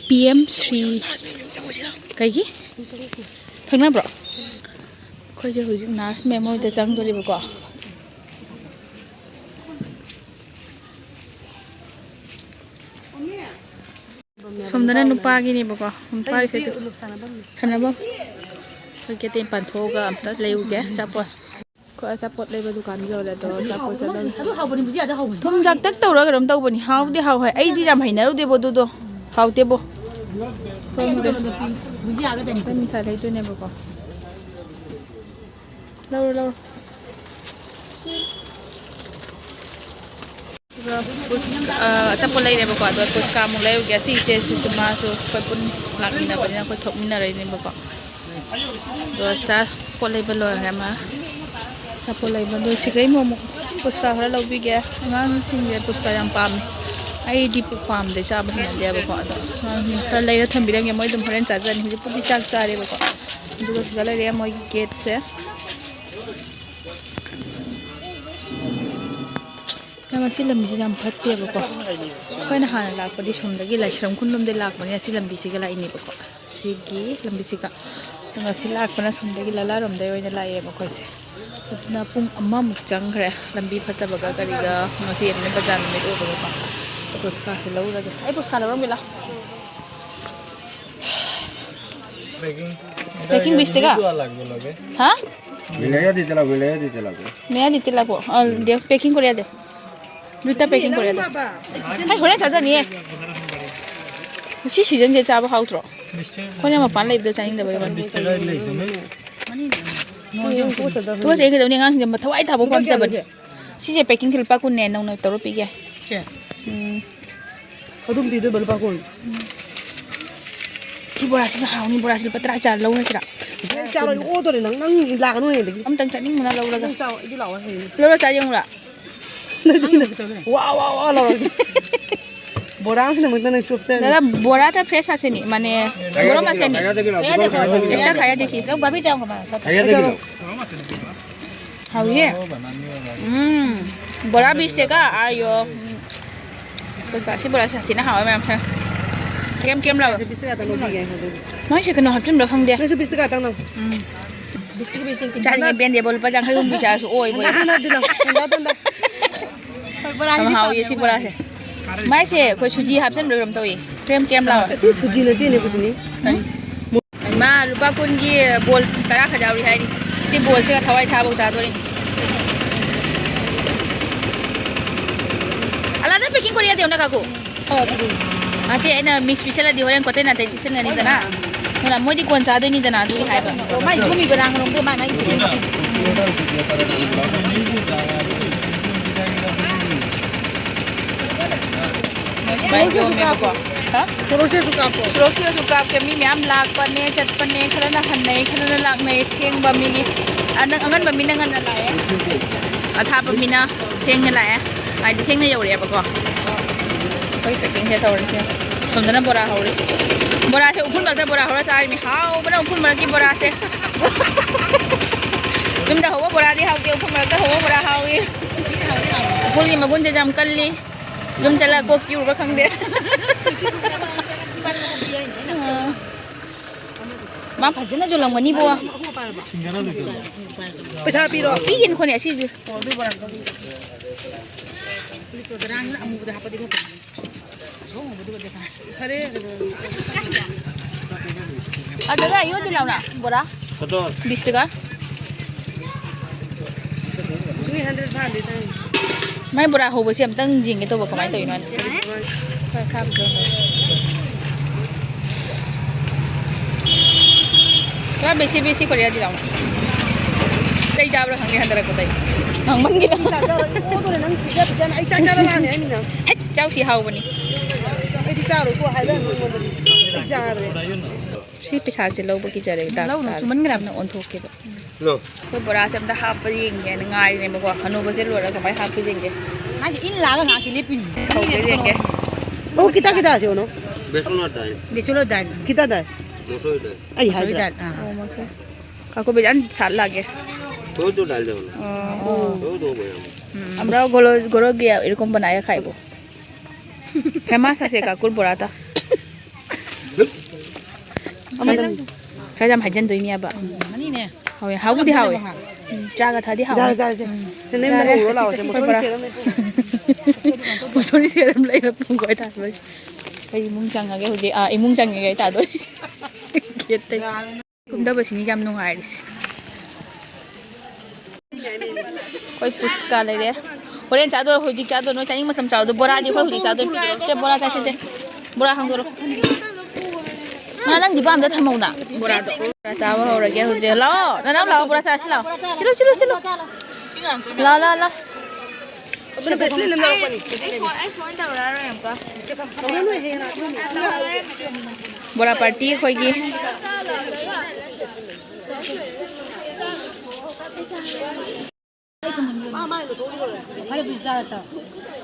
ꯄꯤ ꯑꯦꯝ ꯁ꯭ꯔꯤ꯫ ꯀꯩꯒꯤ? ꯈꯪꯅꯕ꯭ꯔꯣ? ꯑꯩꯈꯣꯏꯁꯦ ꯍꯧꯖꯤꯛ ꯅꯔꯁ ꯃꯦꯝ ꯍꯣꯏꯗ ꯆꯪꯗꯣꯔꯤꯕꯀꯣ꯫ ꯁꯣꯝꯗꯅ ꯅꯨꯄꯥꯒꯤꯅꯦꯕꯀꯣ, ꯅꯨꯄꯥꯒꯤ ꯁꯦꯠꯇꯣ ꯁꯥꯟꯅꯐꯝ꯫ ꯑꯩꯈꯣꯏ ꯀꯦꯇꯦꯝ ꯄꯥꯟꯊꯣꯛꯑꯒ ꯑꯝꯇ ꯂꯩꯔꯨꯒꯦ ꯑꯆꯥꯄꯣꯠ꯫ ꯑꯩꯈꯣꯏ ꯑꯆꯥꯄꯣꯠ ꯂꯩꯕ ꯗꯨꯀꯥꯟꯗ ꯌꯧꯔꯦ, ꯑꯗꯣ ꯑꯆꯥꯄꯣꯠ ꯆꯠꯂꯒ ꯑꯗꯨ ꯍꯥꯎꯕꯅꯤ, ꯕꯨꯖꯤꯌꯥꯗꯣ ꯍꯥꯎꯕꯅꯤ꯫ ꯊꯨꯝ ꯖꯥꯛꯇꯛ ꯇꯧꯔꯒ ꯀꯩꯅꯣꯝ ꯇꯧꯕꯅꯤ, ꯍꯥꯎꯗꯤ ꯍꯥꯎꯋꯦ꯫ ꯑꯩꯗꯤ ꯌꯥꯝ ꯍꯩꯅꯔꯨꯗꯦꯕꯣ ꯑꯗꯨꯗꯣ, ꯍꯥꯎꯇꯦꯕꯣ꯫ ꯑꯩ ꯈꯪꯗꯦ꯫ ꯕꯨꯖꯤꯌꯥꯒꯗꯅꯤ꯫ ꯑꯩꯈꯣꯏ ꯃꯤꯊꯥꯏ ꯂꯩꯗꯣꯏꯅꯦꯕꯀꯣ꯫ ꯂꯧꯔꯣ, ꯂꯧꯔꯣ꯫ ꯑꯗꯨꯒ ꯄꯨꯁ-, ꯑ, ꯑꯆꯥꯄꯣꯠ ꯂꯩꯔꯦꯕꯀꯣ, ꯑꯗꯣ ꯄꯨꯁꯀꯥ ꯑꯃꯨꯛ ꯂꯩꯔꯨꯒꯦ꯫ ꯑꯁꯤ ꯏꯆꯦꯁꯤꯁꯨ ꯃꯥꯁꯨ ꯑꯩꯈꯣꯏ ꯄꯨꯟ ꯂꯥꯛꯃꯤꯟꯅꯕꯅꯤꯅ ꯑꯩꯈꯣꯏ ꯊꯣꯛꯃꯤꯟꯅꯔꯛꯏꯅꯦꯕꯀꯣ꯫ ꯑꯗꯣ ꯁꯤꯗ ꯄꯣꯠ ꯂꯩꯕ ꯂꯣꯏꯈ꯭ꯔꯦ ꯃꯥ꯫ ꯑꯆꯥꯄꯣꯠ ꯂꯩꯕ, ꯑꯗꯣ ꯁꯤꯒꯩ ꯑꯃꯨꯛ ꯄꯨꯁꯀꯥ ꯈꯔ ꯂꯧꯕꯤꯒꯦ꯫ ꯑꯉꯥꯡꯁꯤꯡꯁꯦ ꯄꯨꯁꯀꯥ ꯌꯥꯝ ꯄꯥꯝꯃꯦ꯫ ꯑꯩꯗꯤ ꯄꯨ-, ꯄꯥꯝꯗꯦ, ꯆꯥꯕ ꯍꯩꯅꯗꯦꯕꯀꯣ꯫ ꯑꯗꯣ ꯑꯉꯥꯡꯁꯤꯡ ꯈꯔ ꯂꯩꯔ ꯊꯝꯕꯤꯔꯝꯒꯦ, ꯃꯣꯏ ꯑꯗꯨꯝ ꯍꯣꯔꯦꯟ ꯆꯥꯖꯅꯤ꯫ ꯍꯧꯖꯤꯛꯄꯨꯗꯤ ꯆꯥꯛ ꯆꯥꯔꯦꯕꯀꯣ꯫ ꯑꯗꯨꯒ ꯁꯤꯗ ꯂꯩꯔꯦ ꯃꯣꯏꯒꯤ ꯒꯦꯠꯁꯦ꯫ ꯌꯥꯝ, ꯑꯁꯤ ꯂꯝꯕꯤꯁꯦ ꯌꯥꯝ ꯐꯠꯇꯦꯕꯀꯣ꯫ ꯑꯩꯈꯣꯏꯅ ꯍꯥꯟꯅ ꯂꯥꯛꯄꯗꯤ ꯁꯣꯝꯗꯒꯤ ꯂꯥꯏꯁ꯭ꯔꯝ ꯈꯨꯟꯂꯣꯝꯗꯒꯤ ꯂꯥꯛꯄꯅꯦ, ꯑꯁꯤ ꯂꯝꯕꯤꯁꯤꯒ ꯂꯥꯛꯏꯅꯦꯕꯀꯣ꯫ ꯁꯤꯒꯤ ꯂꯝꯕꯤꯁꯤꯒ꯫ ꯑꯗꯣ ꯉꯁꯤ ꯂꯥꯛꯄꯅ ꯁꯣꯝꯗꯒꯤ ꯂꯂꯥꯔꯣꯝꯗꯒꯤ ꯑꯣꯏꯅ ꯂꯥꯛꯑꯦꯕ ꯑꯩꯈꯣꯏꯁꯦ꯫ ꯑꯗꯨꯅ ꯄꯨꯡ ꯑꯃꯃꯨꯛ ꯆꯪꯈ꯭ꯔꯦ ꯂꯝꯕꯤ ꯐꯠꯇꯕꯒ ꯀꯔꯤꯒ꯫ ꯉꯁꯤ ꯑꯦꯝꯅꯦ ꯕꯖꯥꯔ ꯅꯨꯃꯤꯠ ꯑꯣꯏꯕꯒꯀꯣ꯫ ꯑꯩ ꯄꯨꯁꯀꯥꯁꯦ ꯂꯧꯔꯒꯦ꯫ ꯑꯩ ꯄꯨꯁꯀꯥ ꯂꯧꯔꯝꯒꯦ ꯂꯥꯎ꯫ Packing bhisti ka? Ha? Naya dite lago, naya dite lago. Naya dite lago. Al de packing koriya de. Duita packing koriya de. Hai, horen sajani e. Si season je chaba hautro. Kone mapan le ibdo chani de bai. ꯇꯨꯀꯠꯆꯩ ꯀꯩꯗꯧꯅꯤ, ꯑꯉꯥꯡꯁꯤꯡꯁꯦ ꯃꯊꯧꯋꯥꯏ ꯊꯥꯕ ꯄꯥꯝꯖꯕꯅꯦ꯫ ꯁꯤꯁꯦ packing ꯁꯦ ꯂꯨꯄꯥ ꯀꯨꯟꯅꯦ, ꯅꯧꯅ ꯇꯧꯔ ꯄꯤꯒꯦ꯫ ꯁꯦ꯫ ꯎꯝ꯫ ꯑꯗꯨꯝ ꯄꯤꯗꯣꯏꯕ ꯂꯨꯄꯥ ꯀꯨꯟ꯫ ꯁꯤ ꯕꯣꯔꯥꯁꯤꯁꯨ ꯍꯥꯎꯅꯤ, ꯕꯣꯔꯥꯁꯤ ꯂꯨꯄꯥ ꯇꯔꯥ ꯆꯥꯔ ꯂꯧꯔꯁꯤꯔꯥ? ꯅꯪ ꯆꯥꯔꯣ, ꯑꯩ ꯑꯣꯗꯣꯔꯦ ꯅꯪ, ꯅꯪ ꯂꯥꯛꯀꯅꯨ ꯍꯌꯦꯡꯗꯒꯤ꯫ ꯑꯝꯇꯪ ꯆꯠꯅꯤꯡꯕꯅ ꯂꯧꯔꯒ꯫ ꯅꯪ ꯆꯥꯎ, ꯑꯩꯗꯤ ꯂꯥꯛꯑꯣ ꯍꯌꯦꯡ꯫ ꯂꯧꯔ ꯆꯥ ꯌꯦꯡꯉꯨꯔꯥ? ꯅꯪ ꯋꯥ, ꯋꯥ, ꯋꯥ ꯂꯥꯎꯔꯒ꯫ ꯕꯣꯔꯥ ꯑꯃꯈꯛꯇꯃꯛꯇ ꯅꯪ ꯆꯣꯞꯆꯔꯅꯤ꯫ ꯗꯥꯗꯥ, ꯕꯣꯔꯥ ꯇ fresh ꯑꯁꯦꯅꯤ, ꯃꯥꯅꯦ, ꯈꯥꯌꯥ ꯒꯔꯝ ꯗꯦꯈꯤ ꯂꯥꯎ, ꯑꯁꯦꯅꯤ꯫ ꯈꯥꯌꯥ ꯗꯦꯈꯤ ꯂꯥꯎ, ꯈꯥꯌꯥ ꯗꯦꯈꯤ ꯂꯥꯎ꯫ ꯑꯦꯛꯇ ꯈꯥꯌꯥ ꯗꯦꯈꯤ꯫ ꯈꯥꯌꯥ ꯗꯦꯈꯤ ꯂꯥꯎ꯫ ꯍꯥꯎꯏꯍꯦ꯫ ꯎꯝ, ꯕꯣꯔꯥ ꯕꯤꯁ ꯇꯦꯀꯥ, ꯑꯥꯌꯣ꯫ ꯎꯝ꯫ ꯁꯤ ꯕꯣꯔꯥ ꯁꯥꯊꯤꯅ ꯍꯥꯎꯋꯦ ꯃꯌꯥꯝꯁꯦ꯫ ꯀꯦꯝ ꯀꯦꯝ ꯂꯥꯎꯋꯦ꯫ ꯕꯤꯁ ꯇꯦꯀꯥ ꯇꯪ ꯂꯧꯕꯤꯒꯦ ꯍꯥꯏꯕꯗꯨꯗꯤ꯫ ꯃꯣꯏꯁꯦ ꯀꯩꯅꯣ ꯍꯥꯞꯆꯤꯟꯕ꯭ꯔꯥ ꯈꯪꯗꯦ꯫ ꯅꯪꯁꯨ ꯕꯤꯁ ꯇꯦꯀꯥ ꯇꯪ ꯂꯧ꯫ ꯎꯝ꯫ ꯆꯥꯅꯤꯡꯉꯦ ꯄꯦꯟꯗꯦꯕꯣ, ꯂꯨꯄꯥ ꯌꯥꯡꯈꯩ ꯍꯨꯝꯐꯨ ꯆꯥꯔꯁꯨ ꯑꯣꯏꯕ꯫ ꯑꯗꯨꯅ, ꯑꯗꯨꯅ, ꯑꯗꯨꯅ, ꯑꯗꯨꯅ꯫ ꯌꯥꯝ ꯍꯥꯎꯏ ꯁꯤ ꯕꯣꯔꯥꯁꯦ꯫ ꯃꯥꯏꯁꯦ ꯑꯩꯈꯣꯏ ꯁꯨꯖꯤ ꯍꯥꯞꯆꯤꯟꯕ꯭ꯔꯥ ꯀꯩꯅꯣꯝ ꯇꯧꯏ꯫ ꯀ꯭ꯔꯦꯝ ꯀ꯭ꯔꯦꯝ ꯂꯥꯎꯋꯦ꯫ ꯑꯁꯤ ꯁꯨꯖꯤ ꯅꯠꯇꯦꯅꯦ, ꯀꯨꯆꯨꯅꯤ꯫ ꯀꯔꯤ? ꯃꯥ ꯂꯨꯄꯥ ꯀꯨꯟꯒꯤ ꯕꯣꯜ ꯇꯔꯥ ꯈꯛ ꯌꯥꯎꯔꯤ ꯍꯥꯏꯔꯤ꯫ ꯁꯤ ꯕꯣꯜꯁꯤꯒ ꯊꯋꯥꯏ ꯊꯥꯕꯧ ꯆꯥꯗꯣꯔꯤ꯫ ꯑꯂꯥꯗ packing ꯀꯣꯔꯤꯌꯥꯗ ꯌꯧꯅ ꯀꯥꯀꯨ꯫ ꯅꯠꯇꯦ, ꯑꯩꯅ mix ꯄꯤꯁꯜꯂꯗꯤ ꯍꯣꯔꯦꯟ ꯀꯣꯇꯩ ꯅꯥꯇꯩ ꯄꯤꯁꯟꯒꯅꯤꯗꯅ꯫ ꯑꯗꯨꯅ ꯃꯣꯏꯗꯤ ꯀꯣꯟ ꯆꯥꯗꯣꯏꯅꯤꯗꯅ, ꯑꯗꯨꯒꯤ ꯍꯥꯏꯕ꯫ ꯑꯣ, ꯃꯥꯏ ꯌꯣꯝꯃꯤꯕ ꯔꯥꯡ ꯔꯣꯡꯗꯣ ꯃꯥꯏ ꯃꯥꯏꯒꯤ packing ꯍꯥꯞꯄꯤꯕ꯫ ꯁꯨꯃꯥꯏꯅ ꯌꯣꯝꯃꯦꯕꯀꯣ꯫ ꯍꯥ? ꯁꯣꯔꯣꯛꯁꯤꯗꯁꯨ ꯀꯥꯞꯄꯣ꯫ ꯁꯣꯔꯣꯛꯁꯤꯗꯁꯨ ꯀꯥꯞꯀꯦ꯫ ꯃꯤ ꯃꯌꯥꯝ ꯂꯥꯛꯄꯅꯦ, ꯆꯠꯄꯅꯦ, ꯈꯔꯅ ꯍꯟꯅꯩ, ꯈꯔꯅ ꯂꯥꯛꯅꯩ꯫ ꯊꯦꯡꯕ ꯃꯤꯒꯤ, ꯑꯅꯪ-, ꯑꯉꯟꯕ ꯃꯤꯅ ꯉꯟꯅ ꯂꯥꯛꯑꯦ꯫ ꯑꯊꯥꯞꯄ ꯃꯤꯅ ꯊꯦꯡꯅ ꯂꯥꯛꯑꯦ꯫ ꯍꯥꯏꯗꯤ ꯊꯦꯡꯅ ꯌꯧꯔꯛꯑꯦꯕꯀꯣ꯫ ꯑꯩꯈꯣꯏ packing ꯁꯦ ꯇꯧꯔꯤꯁꯦ꯫ ꯁꯣꯝꯗꯅ ꯕꯣꯔꯥ ꯍꯧꯔꯤ꯫ ꯕꯣꯔꯥꯁꯦ ꯎꯐꯨꯜ ꯃꯔꯛꯇ ꯕꯣꯔꯥ ꯍꯧꯔ ꯆꯥꯔꯤꯃꯤ꯫ ꯍꯥꯎꯕꯅ ꯎꯐꯨꯜ ꯃꯔꯛꯀꯤ ꯕꯣꯔꯥꯁꯦ꯫ ꯌꯨꯝꯗ ꯍꯧꯕ ꯕꯣꯔꯥꯗꯤ ꯍꯥꯎꯇꯦ, ꯎꯐꯨꯜ ꯃꯔꯛꯇ ꯍꯧꯕ ꯕꯣꯔꯥ ꯍꯥꯎꯏ꯫ ꯎꯐꯨꯜꯒꯤ ꯃꯒꯨꯟꯁꯦ ꯌꯥꯝ ꯀꯜꯂꯤ꯫ ꯌꯨꯝ ꯆꯠꯂꯒ ꯀꯣꯛ ꯆꯤꯛꯎꯕ꯭ꯔꯥ ꯈꯪꯗꯦ꯫ ꯃꯥ ꯐꯖꯅ ꯌꯣꯜꯂꯝꯒꯅꯤꯕꯣ꯫ ꯄꯩꯁꯥ ꯄꯤꯔꯣ꯫ ꯄꯤꯒꯤꯅꯤ ꯈꯣꯠꯅꯤ ꯑꯁꯤꯗꯤ꯫ ꯐꯔꯦ꯫ ꯑꯗꯨꯒ ꯌꯣꯠꯇꯤ ꯂꯥꯎꯅ ꯕꯣꯔꯥ꯫ ꯕꯤꯁ ꯇꯀꯥ꯫ ꯃꯥꯏ ꯕꯣꯔꯥ ꯍꯧꯕꯁꯦ ꯑꯝꯇꯪ ꯌꯦꯡꯒꯦ ꯇꯧꯕ, ꯀꯃꯥꯏꯅ ꯇꯧꯔꯤꯅꯣ ꯍꯥꯏꯅ꯫ ꯈꯔ ꯕꯦꯁꯤ ꯕꯦꯁꯤ ꯀꯣꯔꯤꯌꯥꯗꯤ ꯂꯥꯎꯅ꯫ ꯆꯩ ꯆꯥꯕ꯭ꯔꯥ ꯈꯪꯗꯦ ꯍꯟꯊꯔꯛꯄꯗ ꯑꯩ ꯉꯥꯡꯃꯟꯒꯤꯗ꯫ ꯆꯥꯛ ꯆꯥꯔꯣꯏ꯫ ꯑꯣꯗꯣꯔꯦ ꯅꯪ ꯄꯤꯖ ꯄꯤꯖꯅ ꯑꯩ ꯆꯥꯛ ꯆꯥꯔ ꯂꯥꯛꯑꯅꯤ ꯍꯥꯏꯅꯤ ꯅꯪ꯫ ꯍꯦꯠ ꯆꯥꯎꯁꯤ ꯍꯥꯎꯕꯅꯤ꯫ ꯑꯩꯗꯤ ꯆꯥꯔꯣꯏꯀꯣ ꯍꯥꯏꯔꯛꯑꯅꯨ ꯑꯩꯉꯣꯟꯗꯗꯤ꯫ ꯑꯩ ꯆꯥꯔꯦ꯫ ꯁꯤ ꯄꯩꯁꯥꯁꯦ ꯂꯧꯕ ꯀꯤꯖꯔꯦ ꯗꯥꯛ ꯂꯧꯅꯨ, ꯇꯥꯔꯦ꯫ ꯆꯨꯃꯟꯈ꯭ꯔꯦ꯫ ꯑꯣꯟꯊꯣꯛꯀꯦꯕ꯫ ꯂꯣ꯫ ꯑꯩꯈꯣꯏ ꯕꯣꯔꯥꯁꯦ ꯑꯝꯇ ꯍꯥꯞꯄ ꯌꯦꯡꯒꯦꯅ ꯉꯥꯏꯔꯤꯅꯦꯕꯀꯣ꯫ ꯍꯅꯨꯕꯁꯦ ꯂꯣꯏꯔꯒ ꯀꯃꯥꯏꯅ ꯍꯥꯞꯄ ꯌꯦꯡꯒꯦ꯫ ꯃꯥꯁꯦ ꯏꯟ ꯂꯥꯛꯑꯒ ꯉꯥꯏꯍꯥꯛꯁꯤ ꯂꯦꯞꯄꯤꯅꯤ꯫ ꯍꯧꯒꯦ ꯌꯦꯡꯒꯦ꯫ वो कितना कितना है उन्हों? बेसन और दाल। बेसन और दाल। कितना दाल? मसूर दाल। आई मसूर हाय दाल। हाँ। काको बेजान साल लागे। दो दो डाल दो ना। हाँ। दो दो बोला। আমরাও গরো গরো গিয়া এরকম বানায় খাইবো। ফেমাস আছে কাকুর বড়াটা। ꯈꯔ ꯌꯥꯝ ꯍꯥꯏꯖꯟꯗꯣꯏꯅꯦꯕ꯫ ꯃꯅꯤꯅꯦ꯫ ꯍꯥꯎꯋꯦ, ꯍꯥꯎꯕꯨꯗꯤ ꯍꯥꯎꯋꯦ꯫ ꯎꯝ, ꯆꯥꯒ ꯊꯛꯑꯗꯤ ꯍꯥꯎꯋꯦ꯫ ꯆꯥꯔꯦ, ꯆꯥꯔꯦ, ꯆꯥꯔꯦ꯫ ꯎꯝ꯫ ꯅꯪ ꯆꯥꯔꯦ, ꯃꯣꯔꯣꯛ ꯆꯥꯁꯤ, ꯂꯥꯎꯑꯣ, ꯆꯥꯁꯤ, ꯃꯣꯔꯣꯛ ꯆꯥꯁꯤ꯫ ꯁꯦꯝꯃꯦ꯫ ꯃꯣꯁꯣꯔꯤ ꯁꯦꯔꯝ ꯂꯩꯕ ꯄꯨꯡ ꯀꯣꯏ ꯇꯥꯗꯣꯏ꯫ ꯑꯩ ꯏꯃꯨꯡ ꯆꯪꯉꯒꯦ ꯍꯧꯖꯤꯛ꯫ ꯑꯥ, ꯏꯃꯨꯡ ꯆꯪꯉꯒꯦ ꯇꯥꯗꯣꯏ꯫ ꯒꯦꯠꯇꯩ꯫ ꯀꯨꯝꯗꯕꯁꯤꯅꯤ ꯌꯥꯝ ꯅꯨꯡꯉꯥꯏꯔꯤꯁꯦ꯫ ꯑꯩꯈꯣꯏ ꯄꯨꯁꯀꯥ ꯂꯩꯔꯦ꯫ ꯍꯣꯔꯦꯟ ꯆꯥꯗꯣꯏꯔꯣ, ꯍꯧꯖꯤꯛ ꯆꯥꯗꯣꯏꯔꯣ? ꯅꯣꯏ ꯆꯥꯅꯤꯡ ꯃꯇꯝ ꯆꯥꯎꯗꯣ꯫ ꯕꯣꯔꯥꯗꯤ ꯑꯩꯈꯣꯏ ꯍꯧꯖꯤꯛ ꯆꯥꯗꯣꯏꯅꯤ꯫ ꯁꯦ, ꯕꯣꯔꯥ ꯆꯥꯁꯤꯁꯦ꯫ ꯕꯣꯔꯥ ꯍꯥꯡꯗꯣꯔꯣ꯫ ꯃꯥ ꯅꯪꯒꯤ ꯄꯥꯝꯗ ꯊꯝꯍꯧꯅ ꯕꯣꯔꯥꯗꯣ꯫ ꯕꯣꯔꯥ ꯆꯥꯕ ꯍꯧꯔꯒꯦ ꯍꯧꯖꯤꯛ꯫ ꯂꯥꯛꯑꯣ, ꯅꯅꯥꯎ ꯂꯥꯛꯑꯣ, ꯕꯣꯔꯥ ꯆꯥꯁꯤ ꯂꯥꯛꯑꯣ꯫ ꯆꯤꯜꯂꯨ, ꯆꯤꯜꯂꯨ, ꯆꯤꯜꯂꯨ꯫ ꯂꯥꯛꯑꯣ, ꯂꯥꯛꯑꯣ, ꯂꯥꯛꯑꯣ꯫ ꯑꯗꯨꯅ bracelet ꯑꯃ ꯂꯧꯔꯛꯄꯅꯤ꯫ ꯑꯩ ꯐꯣꯟ ꯇꯧꯔꯛꯑꯔꯣꯏ ꯑꯃꯨꯛꯀ꯫ ꯇꯧꯔꯛꯑꯅꯨ, ꯍꯌꯦꯡ ꯂꯥꯛꯇꯣꯏꯅꯤ꯫ ꯕꯣꯔꯥ party ꯑꯩꯈꯣꯏꯒꯤ꯫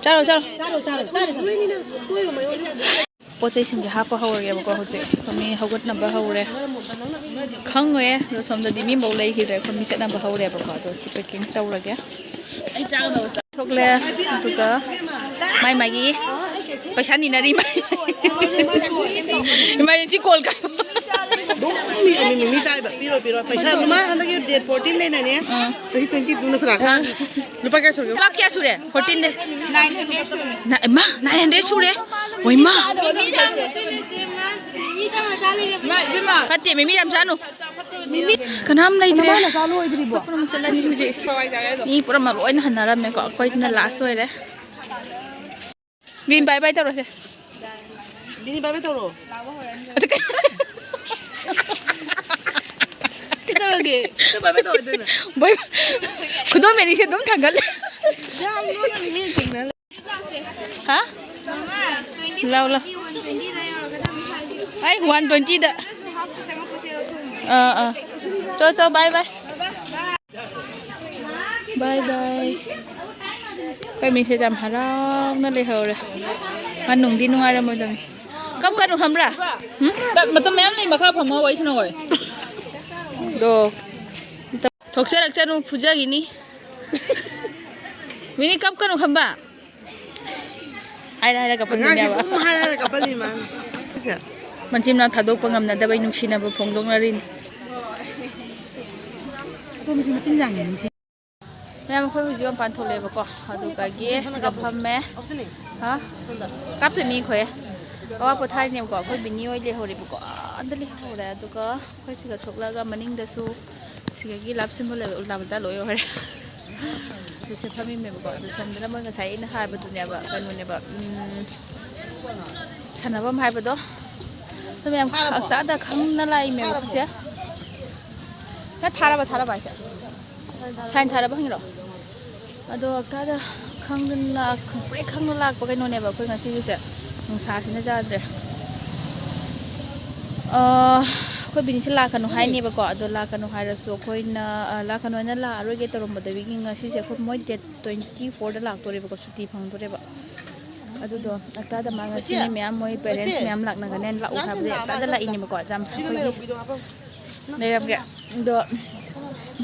ꯆꯥꯔꯣ, ꯆꯥꯔꯣ꯫ ꯄꯣꯠ ꯆꯩꯁꯤꯡꯁꯦ ꯍꯥꯞꯄ ꯍꯧꯔꯒꯦꯕꯀꯣ ꯍꯧꯖꯤꯛ꯫ ꯑꯩꯈꯣꯏ ꯃꯤ ꯍꯧꯒꯠꯅꯕ ꯍꯧꯔꯦ꯫ ꯈꯪꯉꯣꯏꯌꯦ, ꯑꯗꯣ ꯁꯣꯝꯗꯗꯤ ꯃꯤ ꯑꯃꯐꯥꯎ ꯂꯩꯈꯤꯗ꯭ꯔꯦ꯫ ꯑꯩꯈꯣꯏ ꯃꯤ ꯆꯠꯅꯕ ꯍꯧꯔꯦꯕꯀꯣ꯫ ꯑꯗꯣ ꯁꯤ packing ꯇꯧꯔꯒꯦ꯫ ꯊꯣꯛꯂꯦ꯫ ꯑꯗꯨꯒ ꯃꯥꯏ ꯃꯥꯒꯤ ꯄꯩꯁꯥ ꯅꯤꯅꯔꯤ꯫ ꯃꯥꯏ ꯃꯥꯒꯤ emergency call ꯀꯥꯏ꯫ ꯑꯗꯨꯝ ꯃꯤ ꯑꯃꯤ ꯃꯤ ꯆꯥꯏꯕ꯫ ꯄꯤꯔꯣ, ꯄꯤꯔꯣ꯫ ꯄꯩꯁꯥ ꯑꯗꯨꯃꯥꯏ ꯍꯟꯗꯛꯀꯤ date fourteen ꯗꯩꯅꯅꯦ꯫ ꯑꯥ꯫ ꯉꯁꯤ twenty two ꯅꯠꯇ꯭ꯔꯥ? ꯑꯥ꯫ ꯂꯨꯄꯥ ꯀꯌꯥ ꯁꯨꯔꯒꯦ? ꯄꯨꯂꯞ ꯀꯌꯥ ꯁꯨꯔꯦ? Fourteen ꯗꯩ꯫ Nine hundred꯫ ꯅꯥ-, ꯏꯃꯥ, nine hundred ꯁꯨꯔꯦ? ꯑꯣꯏꯃꯥ꯫ ꯐꯠꯇꯦ, ꯃꯤꯃꯤ ꯌꯥꯝ ꯆꯥꯅꯨ꯫ ꯀꯅꯥꯝ ꯂꯩꯇ꯭ꯔꯦ꯫ ꯃꯃꯥꯅ ꯆꯥ ꯂꯣꯏꯗ꯭ꯔꯤꯕꯣ? ꯃꯤ ꯄꯨꯝꯅꯃꯛ ꯂꯣꯏꯅ ꯍꯟꯅꯔꯝꯃꯦꯀꯣ, ꯑꯩꯈꯣꯏꯅ last ꯑꯣꯏꯔꯦ꯫ ꯕꯤꯟ bye bye ꯇꯧꯔꯁꯦ꯫ ꯕꯤꯅꯤ bye bye ꯇꯧꯔꯣ꯫ ꯑꯁ, ꯀꯩ-, ꯇꯧꯔꯒꯦ꯫ ꯕꯥꯏ ꯕꯥꯏ ꯇꯧꯔꯗꯣꯏꯅꯦ꯫ ꯕꯥꯏ ꯕꯥꯏ꯫ ꯈꯨꯗꯣꯝ ꯃꯦꯅꯤꯁꯦ ꯑꯗꯨꯝ ꯊꯥꯡꯒꯠꯂꯦ꯫ ꯌꯥꯝ ꯅꯣꯛꯅ ꯃꯤ ꯊꯦꯡꯅꯔꯦ꯫ ꯍꯥ? ꯂꯥꯎ, ꯂꯥꯎ꯫ ꯑꯩ ꯋꯥꯟ ꯇ꯭ꯋꯦꯟꯇꯤꯗ꯫ ꯑꯥ, ꯑꯥ꯫ ꯆꯣ, ꯆꯣ, ꯕꯥꯏ ꯕꯥꯏ꯫ ꯕꯥꯏ ꯕꯥꯏ꯫ ꯑꯩꯈꯣꯏ ꯃꯤꯁꯦ ꯌꯥꯝ ꯍꯔꯥꯎꯅ ꯂꯩꯍꯧꯔꯦ꯫ ꯃꯥ ꯅꯨꯡꯗꯤ ꯅꯨꯡꯉꯥꯏꯔꯝꯃꯣꯏꯗꯕꯅꯤ꯫ ꯀꯞꯀꯅꯨ ꯈꯪꯕ꯭ꯔꯥ? ꯎꯝ? ꯃꯇꯝ ꯃꯌꯥꯝ ꯂꯩ, ꯃꯈꯥ ꯐꯝꯃꯒ ꯋꯥꯔꯤ ꯁꯥꯟꯅꯧ ꯍꯣꯏ꯫ ꯗꯣ꯫ ꯊꯣꯛꯆꯔꯛꯆꯅꯨ, ꯐꯨꯖꯈꯤꯅꯤ꯫ ꯃꯤꯅꯤ ꯀꯞꯀꯅꯨ ꯈꯪꯕ꯫ ꯍꯥꯏꯔ ꯍꯥꯏꯔ ꯑꯉꯥꯡꯁꯦ ꯀꯞꯍꯟꯗꯣꯏꯅꯦꯕ꯫ ꯑꯗꯨꯝ ꯍꯥꯏꯔ ꯍꯥꯏꯔ ꯀꯞꯍꯜꯂꯤ ꯃꯥꯅ꯫ ꯃꯆꯤꯟ ꯃꯅꯥꯎ ꯊꯥꯗꯣꯛꯄ ꯉꯝꯅꯗꯕꯩ ꯅꯨꯡꯁꯤꯅꯕ ꯐꯣꯡꯗꯣꯛꯅꯔꯤꯅꯤ꯫ ꯃꯌꯥꯝ, ꯑꯩꯈꯣꯏ ꯍꯧꯖꯤꯛ ꯃꯄꯥꯟ ꯊꯣꯛꯂꯛꯑꯦꯕꯀꯣ, ꯑꯗꯨꯒ ꯒꯦꯁꯁꯤꯒ ꯐꯝꯃꯦ꯫ ꯍꯥ? ꯀꯥꯞꯇꯣꯏꯅꯤ ꯑꯩꯈꯣꯏ꯫ ꯑꯋꯥ ꯄꯣꯊꯥꯔꯤꯅꯦꯕꯀꯣ, ꯑꯩꯈꯣꯏ ꯕꯤꯅꯤ ꯍꯣꯏ ꯂꯩꯍꯧꯔꯦꯕꯀꯣ, ꯑꯥꯗ ꯂꯩꯍꯧꯔꯦ꯫ ꯑꯗꯨꯒ ꯑꯩꯈꯣꯏ ꯁꯤꯒ ꯊꯣꯛꯂꯛꯑꯒ ꯃꯅꯤꯡꯗꯁꯨ ꯁꯤꯒꯒꯤ ꯂꯥꯞ ꯁꯤꯝꯕꯣꯜ ꯂꯩꯕ ꯎꯜꯇꯥ ꯄꯨꯜꯇꯥ ꯂꯣꯏ ꯑꯣꯏꯔꯦ꯫ ꯑꯗꯨ ꯁꯤ ꯐꯝꯃꯤꯃꯦꯕꯀꯣ꯫ ꯑꯗꯨ ꯁꯣꯝꯗꯅ ꯃꯣꯏ ꯉꯁꯥꯏ ꯑꯩꯅ ꯍꯥꯏꯕꯗꯨꯅꯦꯕ, ꯀꯩꯅꯣꯅꯦꯕ, ꯎꯝ, ꯁꯥꯟꯅꯐꯝ ꯍꯥꯏꯕꯗꯣ꯫ ꯑꯗꯨ ꯃꯌꯥꯝ ꯊꯥꯔꯕꯣ? ꯑꯛꯇꯥꯗ ꯈꯪꯅ ꯂꯥꯛꯏꯃꯦꯕ ꯊꯥꯔꯕꯣ? ꯑꯩꯈꯣꯏꯁꯦ꯫ ꯅꯪ ꯊꯥꯔꯕ, ꯊꯥꯔꯕ ꯍꯥꯏꯁꯦ? ꯁꯥꯏꯟ ꯊꯥꯔꯕ ꯍꯪꯉꯤꯔꯣ? ꯑꯗꯣ ꯑꯛꯇꯥꯗ ꯈꯪꯗꯅ, ꯈꯪꯄ꯭ꯔꯦꯛ ꯈꯪꯅ ꯂꯥꯛꯄ ꯀꯩꯅꯣꯅꯦꯕ ꯑꯩꯈꯣꯏ ꯉꯁꯤꯒꯤꯁꯦ꯫ ꯅꯨꯡꯁꯥꯁꯤꯅ ꯌꯥꯗ꯭ꯔꯦ꯫ ꯑ, ꯑꯩꯈꯣꯏ ꯕꯤꯅꯤꯁꯦ ꯂꯥꯛꯀꯅꯨ ꯍꯥꯏꯅꯦꯕꯀꯣ꯫ ꯑꯗꯣ ꯂꯥꯛꯀꯅꯨ ꯍꯥꯏꯔꯁꯨ ꯑꯩꯈꯣꯏꯅ, ꯑ, ꯂꯥꯛꯀꯅꯨ ꯍꯥꯏꯅ ꯂꯥꯛꯑꯔꯣꯏꯒꯦ ꯇꯧꯔꯝꯕꯗꯒꯤ ꯉꯁꯤꯁꯦ ꯑꯩꯈꯣꯏ ꯃꯣꯏ ꯗꯦꯠ ꯇ꯭ꯋꯦꯟꯇꯤ ꯐꯣꯔꯗ ꯂꯥꯛꯇꯣꯔꯦꯕꯀꯣ, ꯁꯨꯇꯤ ꯐꯪꯗꯣꯔꯦꯕ꯫ ꯑꯗꯨꯗꯣ ꯑꯛꯇꯥꯗ ꯃꯥ ꯉꯁꯤꯅꯦ ꯃꯌꯥꯝ ꯃꯣꯏ ꯄꯦꯔꯦꯟꯁ ꯃꯌꯥꯝ ꯂꯥꯛꯅꯒꯅꯦꯅ ꯂꯥꯛꯎ ꯍꯥꯏꯕꯗꯒꯤ ꯑꯛꯇꯥꯗ ꯂꯥꯛꯏꯅꯦꯕꯀꯣ꯫ ꯌꯥꯝ ꯑꯩꯈꯣꯏꯒꯤ ꯂꯩꯔꯝꯒꯦ꯫ ꯑꯗꯣ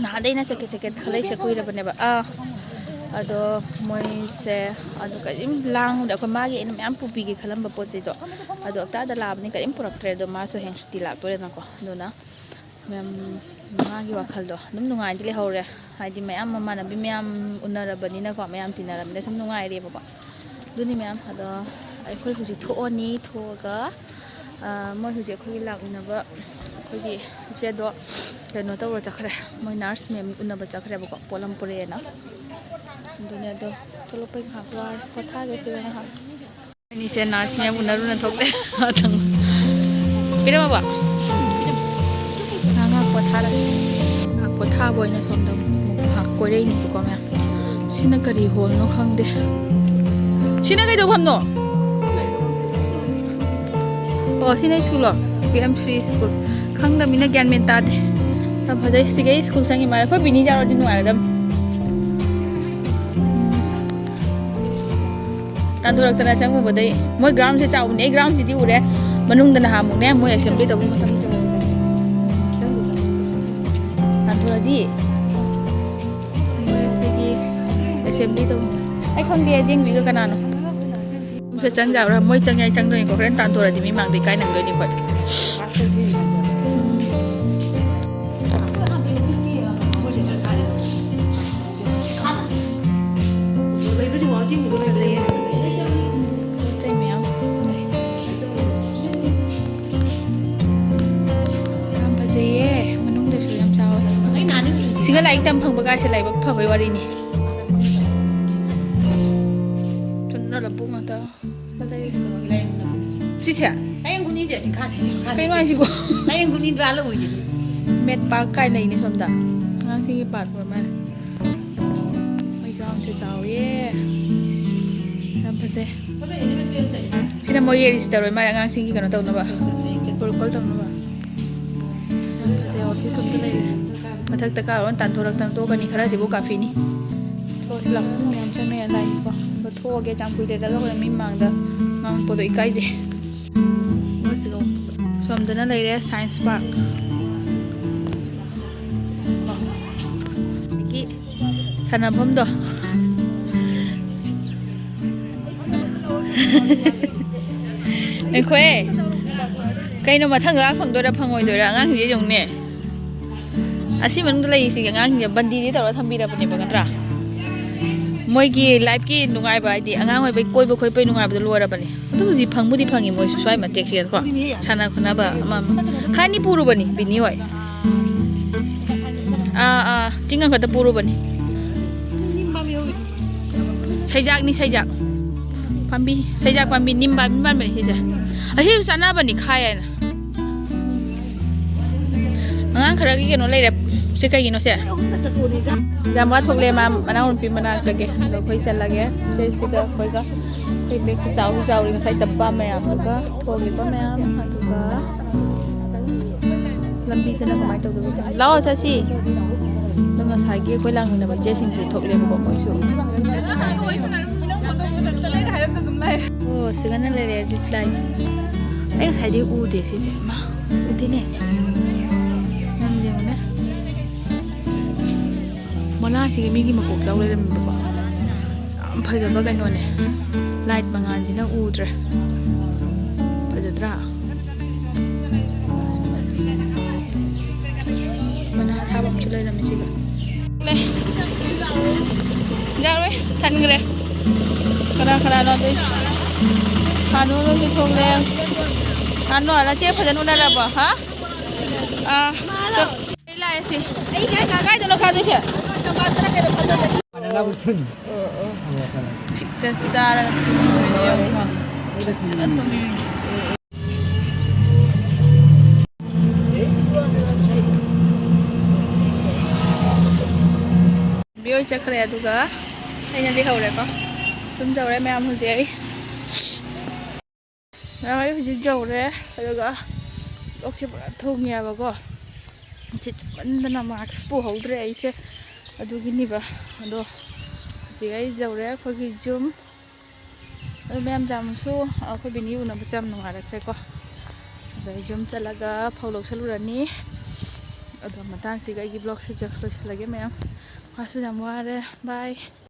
ꯅꯍꯥꯟꯗꯩ ꯑꯩꯅ ꯆꯠꯀꯦ ꯆꯠꯀꯦ ꯈꯜꯂꯛꯏꯁꯦ ꯀꯨꯏꯔꯕꯅꯦꯕ꯫ ꯑꯥ꯫ ꯑꯗꯣ ꯃꯣꯏꯁꯦ ꯑꯗꯨ ꯀꯔꯤꯝ ꯂꯥꯡꯗꯦ꯫ ꯑꯩꯈꯣꯏ ꯃꯥꯒꯤ ꯑꯩꯅ ꯃꯌꯥꯝ ꯄꯨꯕꯤꯒꯦ ꯈꯜꯂꯝꯕ ꯄꯣꯠ ꯆꯩꯗꯣ ꯑꯗꯣ ꯑꯛꯇꯥꯗ ꯂꯥꯛꯑꯕꯅꯤ ꯀꯔꯤꯝ ꯄꯨꯔꯛꯇ꯭ꯔꯦ꯫ ꯑꯗꯣ ꯃꯥꯁꯨ ꯍꯌꯦꯡ ꯁꯨꯇꯤ ꯂꯥꯛꯇꯣꯔꯦꯅꯀꯣ꯫ ꯑꯗꯨꯅ ꯃꯌꯥꯝ ꯃꯥꯒꯤ ꯋꯥꯈꯜꯗꯣ ꯑꯗꯨꯝ ꯅꯨꯡꯉꯥꯏꯗꯤ ꯂꯩꯍꯧꯔꯦ꯫ ꯍꯥꯏꯗꯤ ꯃꯌꯥꯝ ꯃꯃꯥꯟꯅꯕꯤ ꯃꯌꯥꯝ ꯎꯅꯔꯕꯅꯤꯅꯀꯣ, ꯃꯌꯥꯝ ꯇꯤꯟꯅꯔꯕꯅꯤꯅ ꯁꯨꯝ ꯅꯨꯡꯉꯥꯏꯔꯦꯕꯀꯣ꯫ ꯑꯗꯨꯅꯤ ꯃꯌꯥꯝ꯫ ꯑꯗꯣ ꯑꯩꯈꯣꯏ ꯍꯧꯖꯤꯛ ꯊꯣꯛꯑꯅꯤ꯫ ꯊꯣꯛꯑꯒ, ꯑ, ꯃꯣꯏ ꯍꯧꯖꯤꯛ ꯑꯩꯈꯣꯏꯒꯤ ꯂꯥꯛꯃꯤꯟꯅꯕ ꯑꯩꯈꯣꯏꯒꯤ ꯏꯆꯦꯗꯣ ꯀꯩꯅꯣ ꯇꯧꯔ ꯆꯠꯈ꯭ꯔꯦ꯫ ꯃꯣꯏ ꯅꯔꯁ ꯃꯦꯝ ꯎꯅꯕ ꯆꯠꯈ꯭ꯔꯦꯕꯀꯣ, ꯄꯣꯠ ꯑꯃ ꯄꯨꯔꯛꯑꯦꯅ꯫ ꯑꯗꯨꯅꯦ ꯑꯗꯣ ꯊꯣꯛꯂꯛꯄꯩ ꯉꯥꯏꯍꯥꯛ ꯋꯥꯔꯦ, ꯄꯣꯊꯥꯒꯦ ꯁꯤꯗ ꯉꯥꯏꯍꯥꯛ꯫ ꯑꯅꯤꯁꯦ ꯅꯔꯁ ꯃꯦꯝ ꯎꯅꯔꯨꯅ ꯊꯣꯛꯂꯦ꯫ ꯄꯤꯔꯝꯃꯕꯣ? ꯉꯥꯏꯍꯥꯛ ꯉꯥꯏꯍꯥꯛ ꯄꯣꯊꯥꯔꯁꯤ꯫ ꯄꯣꯊꯥꯕ ꯑꯣꯏꯅ ꯁꯣꯝꯗ ꯑꯃꯨꯛ ꯉꯥꯏꯍꯥꯛ ꯀꯣꯏꯔꯛꯏꯅꯦꯕꯀꯣ ꯃꯌꯥꯝ꯫ ꯁꯤꯅ ꯀꯔꯤ ꯍꯣꯜꯅꯣ ꯈꯪꯗꯦ꯫ ꯁꯤꯅ ꯀꯩꯗꯧꯐꯝꯅꯣ? ꯑꯣ, ꯁꯤꯅ ꯁ꯭ꯀꯨꯜꯂꯣ? P M Shri school. ꯈꯪꯗꯕꯅꯤꯅ ꯒ꯭ꯌꯥꯟ ꯃꯦꯟ ꯇꯥꯗꯦ꯫ ꯌꯥꯝ ꯐꯖꯩ꯫ ꯁꯤꯒꯩ ꯁ꯭ꯀꯨꯜ ꯆꯪꯉꯤ ꯃꯥꯜꯂꯦ꯫ ꯑꯩꯈꯣꯏ ꯕꯤꯅꯤ ꯌꯥꯎꯔꯗꯤ ꯅꯨꯡꯉꯥꯏꯒꯗꯕꯅꯤ꯫ ꯇꯥꯟꯊꯣꯔꯛꯇꯅ ꯆꯪꯉꯨꯕꯗꯩ꯫ ꯃꯣꯏ ꯒ꯭ꯔꯥꯎꯟꯁꯦ ꯆꯥꯎꯕꯅꯦ꯫ ꯑꯩ ꯒ꯭ꯔꯥꯎꯟꯁꯤꯗꯤ ꯎꯔꯦ꯫ ꯃꯅꯨꯡꯗ ꯅꯍꯥꯟꯃꯨꯛꯅꯦ, ꯃꯣꯏ ꯑꯦꯁꯦꯝꯕ꯭ꯂꯤ ꯇꯧꯕ ꯃꯇꯝꯗ ꯇꯥꯟꯊꯣꯔꯛꯑꯗꯤ꯫ ꯃꯣꯏ ꯑꯁꯤꯒꯤ ꯑꯦꯁꯦꯝꯕ꯭ꯂꯤ ꯇꯧꯕ꯫ ꯑꯩ ꯈꯪꯗꯦ, ꯑꯖꯦꯡꯕꯤꯒ ꯀꯅꯥꯅꯣ? ꯁꯦ ꯆꯪ ꯌꯥꯕ꯭ꯔꯥ? ꯃꯣꯏ ꯆꯪ ꯌꯥꯏ, ꯆꯪꯗꯣꯏꯅꯤꯀꯣ꯫ ꯍꯣꯔꯦꯟ ꯇꯥꯟꯊꯣꯔꯛꯑꯗꯤ ꯃꯤ ꯃꯥꯡꯗ ꯏꯀꯥꯏ ꯅꯪꯗꯣꯏꯅꯤꯀꯣ꯫ ꯐꯖꯩꯌꯦ꯫ ꯄꯣꯠ ꯆꯩ ꯃꯌꯥꯝ ꯂꯩ꯫ ꯌꯥꯝ ꯐꯖꯩꯌꯦ꯫ ꯃꯅꯨꯡꯗꯁꯨ ꯌꯥꯝ ꯆꯥꯎꯋꯦ꯫ ꯁꯤꯒ ꯂꯥꯏꯔꯤꯛ ꯇꯝ ꯐꯪꯕ ꯀꯥꯏꯁꯦ ꯂꯥꯏꯕꯛ ꯐꯕꯩ ꯋꯥꯔꯤꯅꯤ꯫ ꯆꯨꯝꯅ ꯂꯧꯕꯨꯛ ꯉꯥꯛꯇ꯫ ꯁꯤꯁꯦ? ꯂꯥꯏꯌꯦꯡ ꯈꯨꯅꯤꯁꯦ ꯆꯤꯡꯈꯥꯁꯦ, ꯆꯤꯡꯈꯥꯁꯦ꯫ ꯀꯩꯅꯣ ꯍꯥꯏꯁꯤꯕꯣ? ꯂꯥꯏꯌꯦꯡ ꯈꯨꯅꯤꯗꯣ ꯑꯥ ꯂꯧ ꯎꯏꯁꯤꯗꯤ꯫ ꯃꯦꯠ ꯄꯥꯔꯛ ꯀꯥꯏ ꯂꯩꯅꯦ ꯁꯣꯝꯗ꯫ ꯑꯉꯥꯡꯁꯤꯡꯒꯤ ꯄꯥꯔꯛ ꯑꯣꯏꯔ ꯃꯥꯜꯂꯦ꯫ ꯃꯣꯏ ꯒ꯭ꯔꯥꯎꯟꯁꯦ ꯆꯥꯎꯋꯦ꯫ ꯌꯥꯝ ꯐꯖꯩ꯫ ꯁꯤꯅ ꯃꯣꯏꯒꯤ ꯔꯦꯖꯤꯁꯇꯔ ꯑꯣꯏ ꯃꯥꯜꯂꯦ, ꯑꯉꯥꯡꯁꯤꯡꯒꯤ ꯀꯩꯅꯣ ꯇꯧꯅꯕ꯫ ꯔꯣꯜ ꯀꯣꯜ ꯇꯧꯅꯕ꯫ ꯌꯥꯝ ꯐꯖꯩ, ꯑꯣꯐꯤꯁ ꯑꯝꯇ ꯂꯩꯔꯦ꯫ ꯃꯊꯛꯇ ꯀꯥꯔꯣ, ꯇꯥꯟꯊꯣꯔꯛꯇꯅ ꯇꯣꯛꯀꯅꯤ꯫ ꯈꯔꯁꯤꯕꯨ ꯀꯥꯐꯤꯅꯤ꯫ ꯊꯣꯛꯑꯁꯤ ꯂꯥꯛꯑꯣ꯫ ꯃꯤ ꯃꯌꯥꯝ ꯆꯪꯅꯩ ꯂꯥꯏꯟꯀꯣ꯫ ꯑꯗꯣ ꯊꯣꯛꯑꯒꯦ, ꯌꯥꯝ ꯀꯨꯏꯗꯦꯗ꯫ ꯍꯣꯔꯦꯟ ꯃꯤ ꯃꯥꯡꯗ ꯉꯥꯡꯉꯛꯄꯗꯣ ꯏꯀꯥꯏꯖꯩ꯫ ꯁꯣꯝꯗꯅ ꯂꯩꯔꯦ ꯁꯥꯏꯟꯁ ꯄꯥꯔꯛ꯫ ꯑꯗꯒꯤ ꯁꯥꯟꯅꯐꯝꯗꯣ꯫ ꯉꯥꯏꯈꯣꯍꯦ꯫ ꯀꯩꯅꯣ, ꯃꯊꯪ ꯂꯥꯛ ꯐꯪꯗꯣꯏꯔꯥ ꯐꯪꯉꯣꯏꯗꯣꯏꯔꯥ? ꯑꯉꯥꯡꯁꯤꯡꯁꯦ ꯌꯦꯡꯉꯨꯅꯦ꯫ ꯑꯁꯤ ꯃꯅꯨꯡꯗ ꯂꯩꯔꯤꯁꯤꯒꯤ ꯑꯉꯥꯡꯁꯤꯡꯁꯦ ꯕꯟꯗꯤꯗꯤ ꯇꯧꯔ ꯊꯝꯕꯤꯔꯕꯅꯦꯕ, ꯅꯠꯇ꯭ꯔꯥ? ꯃꯣꯏꯒꯤ ꯂꯥꯏꯐꯀꯤ ꯅꯨꯡꯉꯥꯏꯕ ꯍꯥꯏꯗꯤ ꯑꯉꯥꯡ ꯑꯣꯏꯕꯩ ꯀꯣꯏꯕ ꯈꯣꯠꯄꯩ ꯅꯨꯡꯉꯥꯏꯕꯗꯣ ꯂꯣꯏꯔꯕꯅꯦ꯫ ꯑꯗꯨꯕꯨꯗꯤ ꯐꯪꯕꯨꯗꯤ ꯐꯪꯉꯤ ꯃꯣꯏꯁꯨ ꯁ꯭ꯋꯥꯏ ꯃꯇꯦꯛꯁꯤꯗꯀꯣ꯫ ꯁꯥꯟꯅ ꯈꯣꯠꯅꯕ ꯑꯃ ꯑꯃ꯫ ꯈꯥꯅꯤ ꯄꯨꯔꯨꯕꯅꯤ ꯕꯤꯅꯤ ꯍꯣꯏ꯫ ꯑꯥ, ꯑꯥ, ꯆꯤꯡ ꯑꯃꯈꯛꯇ ꯄꯨꯔꯨꯕꯅꯤ꯫ ꯁꯩꯖꯥꯛꯅꯤ, ꯁꯩꯖꯥꯛ꯫ ꯄꯥꯝꯕꯤ, ꯁꯩꯖꯥꯛ ꯄꯥꯝꯕꯤ ꯅꯤꯝ ꯄꯥꯝꯕꯤ ꯃꯥꯟꯕꯅꯤ ꯁꯤꯁꯦ꯫ ꯑꯁꯤꯁꯨ ꯆꯥꯅꯕꯅꯤ ꯈꯥꯏ ꯍꯥꯏꯅ꯫ ꯑꯉꯥꯡ ꯈꯔꯒꯤ ꯀꯩꯅꯣ ꯂꯩꯔꯦ꯫ ꯁꯤ ꯀꯩꯒꯤꯅꯣ ꯁꯦ? ꯌꯥꯝ ꯋꯥ ꯊꯣꯛꯂꯦ ꯃꯥ ꯃꯅꯥꯎꯅꯨꯄꯤ ꯃꯅꯥꯛꯇꯒꯤ꯫ ꯑꯗꯣ ꯑꯩꯈꯣꯏ ꯆꯠꯂꯒꯦ꯫ ꯁꯤꯁꯤꯗ ꯑꯩꯈꯣꯏꯒ ꯑꯩꯈꯣꯏ ꯕꯦꯒꯁꯦ ꯆꯥꯎꯁꯨ ꯆꯥꯎꯔꯤ꯫ ꯉꯁꯥꯏ ꯇꯞꯄ ꯃꯌꯥꯝꯗꯨꯒ ꯊꯣꯡꯉꯤꯕ ꯃꯌꯥꯝ ꯑꯗꯨꯒ ꯂꯝꯕꯤꯗꯅ ꯀꯃꯥꯏꯅ ꯇꯧꯗꯣꯏꯕ? ꯂꯥꯛꯑꯣ ꯆꯠꯁꯤ꯫ ꯑꯗꯣ ꯉꯁꯥꯏꯒꯤ ꯑꯩꯈꯣꯏ ꯂꯥꯡꯃꯤꯟꯅꯕ ꯏꯆꯦꯁꯤꯡꯁꯨ ꯊꯣꯛꯂꯦꯕꯀꯣ ꯃꯣꯏꯁꯨ꯫ ꯑꯣ ꯁꯤꯒꯅ ꯂꯩꯔꯦ ꯔꯤꯄ꯭ꯂꯥꯏ꯫ ꯑꯩ ꯉꯁꯥꯏꯗꯤ ꯎꯗꯦ ꯁꯤꯁꯦ꯫ ꯃꯥ ꯎꯗꯦꯅꯦ꯫ ꯅꯪ ꯌꯦꯡꯉꯨꯅꯦ꯫ ꯃꯅꯥꯁꯤꯒꯤ ꯃꯤꯒꯤ ꯃꯀꯣꯛ ꯌꯥꯎ ꯂꯩꯔꯝꯃꯦꯕꯀꯣ꯫ ꯌꯥꯝ ꯐꯖꯕ ꯀꯩꯅꯣꯅꯦ꯫ ꯂꯥꯏꯠ ꯃꯉꯥꯜꯁꯤꯅ ꯎꯗ꯭ꯔꯦ꯫ ꯐꯖꯗ꯭ꯔꯥ? ꯃꯅꯥ ꯑꯊꯥꯕ ꯑꯃꯁꯨ ꯂꯩꯔꯝꯃꯦ ꯁꯤꯒ꯫ ꯂꯩ꯫ ꯌꯥꯔꯣꯏ꯫ ꯊꯟꯈ꯭ꯔꯦ꯫ ꯀꯅꯥ ꯀꯅꯥꯅꯣ ꯑꯗꯨꯏ? ꯀꯥꯅꯨ ꯅꯣꯏꯁꯨ ꯊꯣꯛꯂꯦ꯫ ꯀꯥꯅꯨ ꯅꯆꯦ ꯐꯖꯅ ꯎꯅꯔꯕꯣ? ꯍꯥ? ꯑꯥ꯫ ꯆꯣ꯫ ꯑꯩ ꯂꯥꯛꯑꯦ ꯁꯤ꯫ ꯀꯥꯏꯗꯅꯣ ꯀꯥꯗꯣꯏꯁꯦ? ꯆꯤꯛꯇ ꯆꯥꯔꯒ ꯇꯨꯝꯗꯣꯏꯅꯦ ꯌꯦꯡꯉꯣ꯫ ꯐꯖꯅ ꯇꯨꯝꯃꯤ꯫ ꯕꯤ ꯍꯣꯏ ꯆꯠꯈ꯭ꯔꯦ ꯑꯗꯨꯒ ꯑꯩꯅ ꯂꯩꯍꯧꯔꯦꯀꯣ꯫ ꯇꯨꯝꯗꯧꯔꯦ ꯃꯌꯥꯝ ꯍꯧꯖꯤꯛ ꯑꯩ꯫ ꯃꯌꯥꯝ ꯑꯩ ꯍꯧꯖꯤꯛ ꯌꯧꯔꯦ꯫ ꯑꯗꯨꯒ ꯂꯣꯛꯁꯦ ꯄꯨꯔꯥ ꯊꯨꯡꯉꯦꯕꯀꯣ꯫ ꯅꯨꯡꯁꯤꯠ ꯆꯨꯞꯃꯟꯗꯅ ꯃꯥꯛꯁ ꯄꯨꯍꯧꯗ꯭ꯔꯦ ꯑꯩꯁꯦ꯫ ꯑꯗꯨꯒꯤꯅꯤꯕ꯫ ꯑꯗꯣ ꯍꯧꯖꯤꯛ ꯑꯩ ꯌꯧꯔꯦ ꯑꯩꯈꯣꯏꯒꯤ ꯌꯨꯝ꯫ ꯑꯗꯣ ꯃꯌꯥꯝ ꯌꯥꯝꯁꯨ ꯑꯩꯈꯣꯏ ꯕꯤꯅꯤ ꯎꯅꯕꯁꯦ ꯌꯥꯝ ꯅꯨꯡꯉꯥꯏꯔꯛꯈ꯭ꯔꯦꯀꯣ꯫ ꯑꯗꯣ ꯑꯩ ꯌꯨꯝ ꯆꯠꯂꯒ ꯐꯧ ꯂꯧꯁꯜꯂꯨꯔꯅꯤ꯫ ꯑꯗꯣ ꯃꯇꯥꯡꯁꯤꯒ ꯑꯩꯒꯤ ꯕ꯭ꯂꯣꯛꯁꯤꯁꯨ ꯂꯣꯏꯁꯤꯜꯂꯒꯦ ꯃꯌꯥꯝ꯫ ꯃꯥꯁꯨ ꯌꯥꯝ ꯋꯥꯔꯦ꯫ ꯕꯥꯏ꯫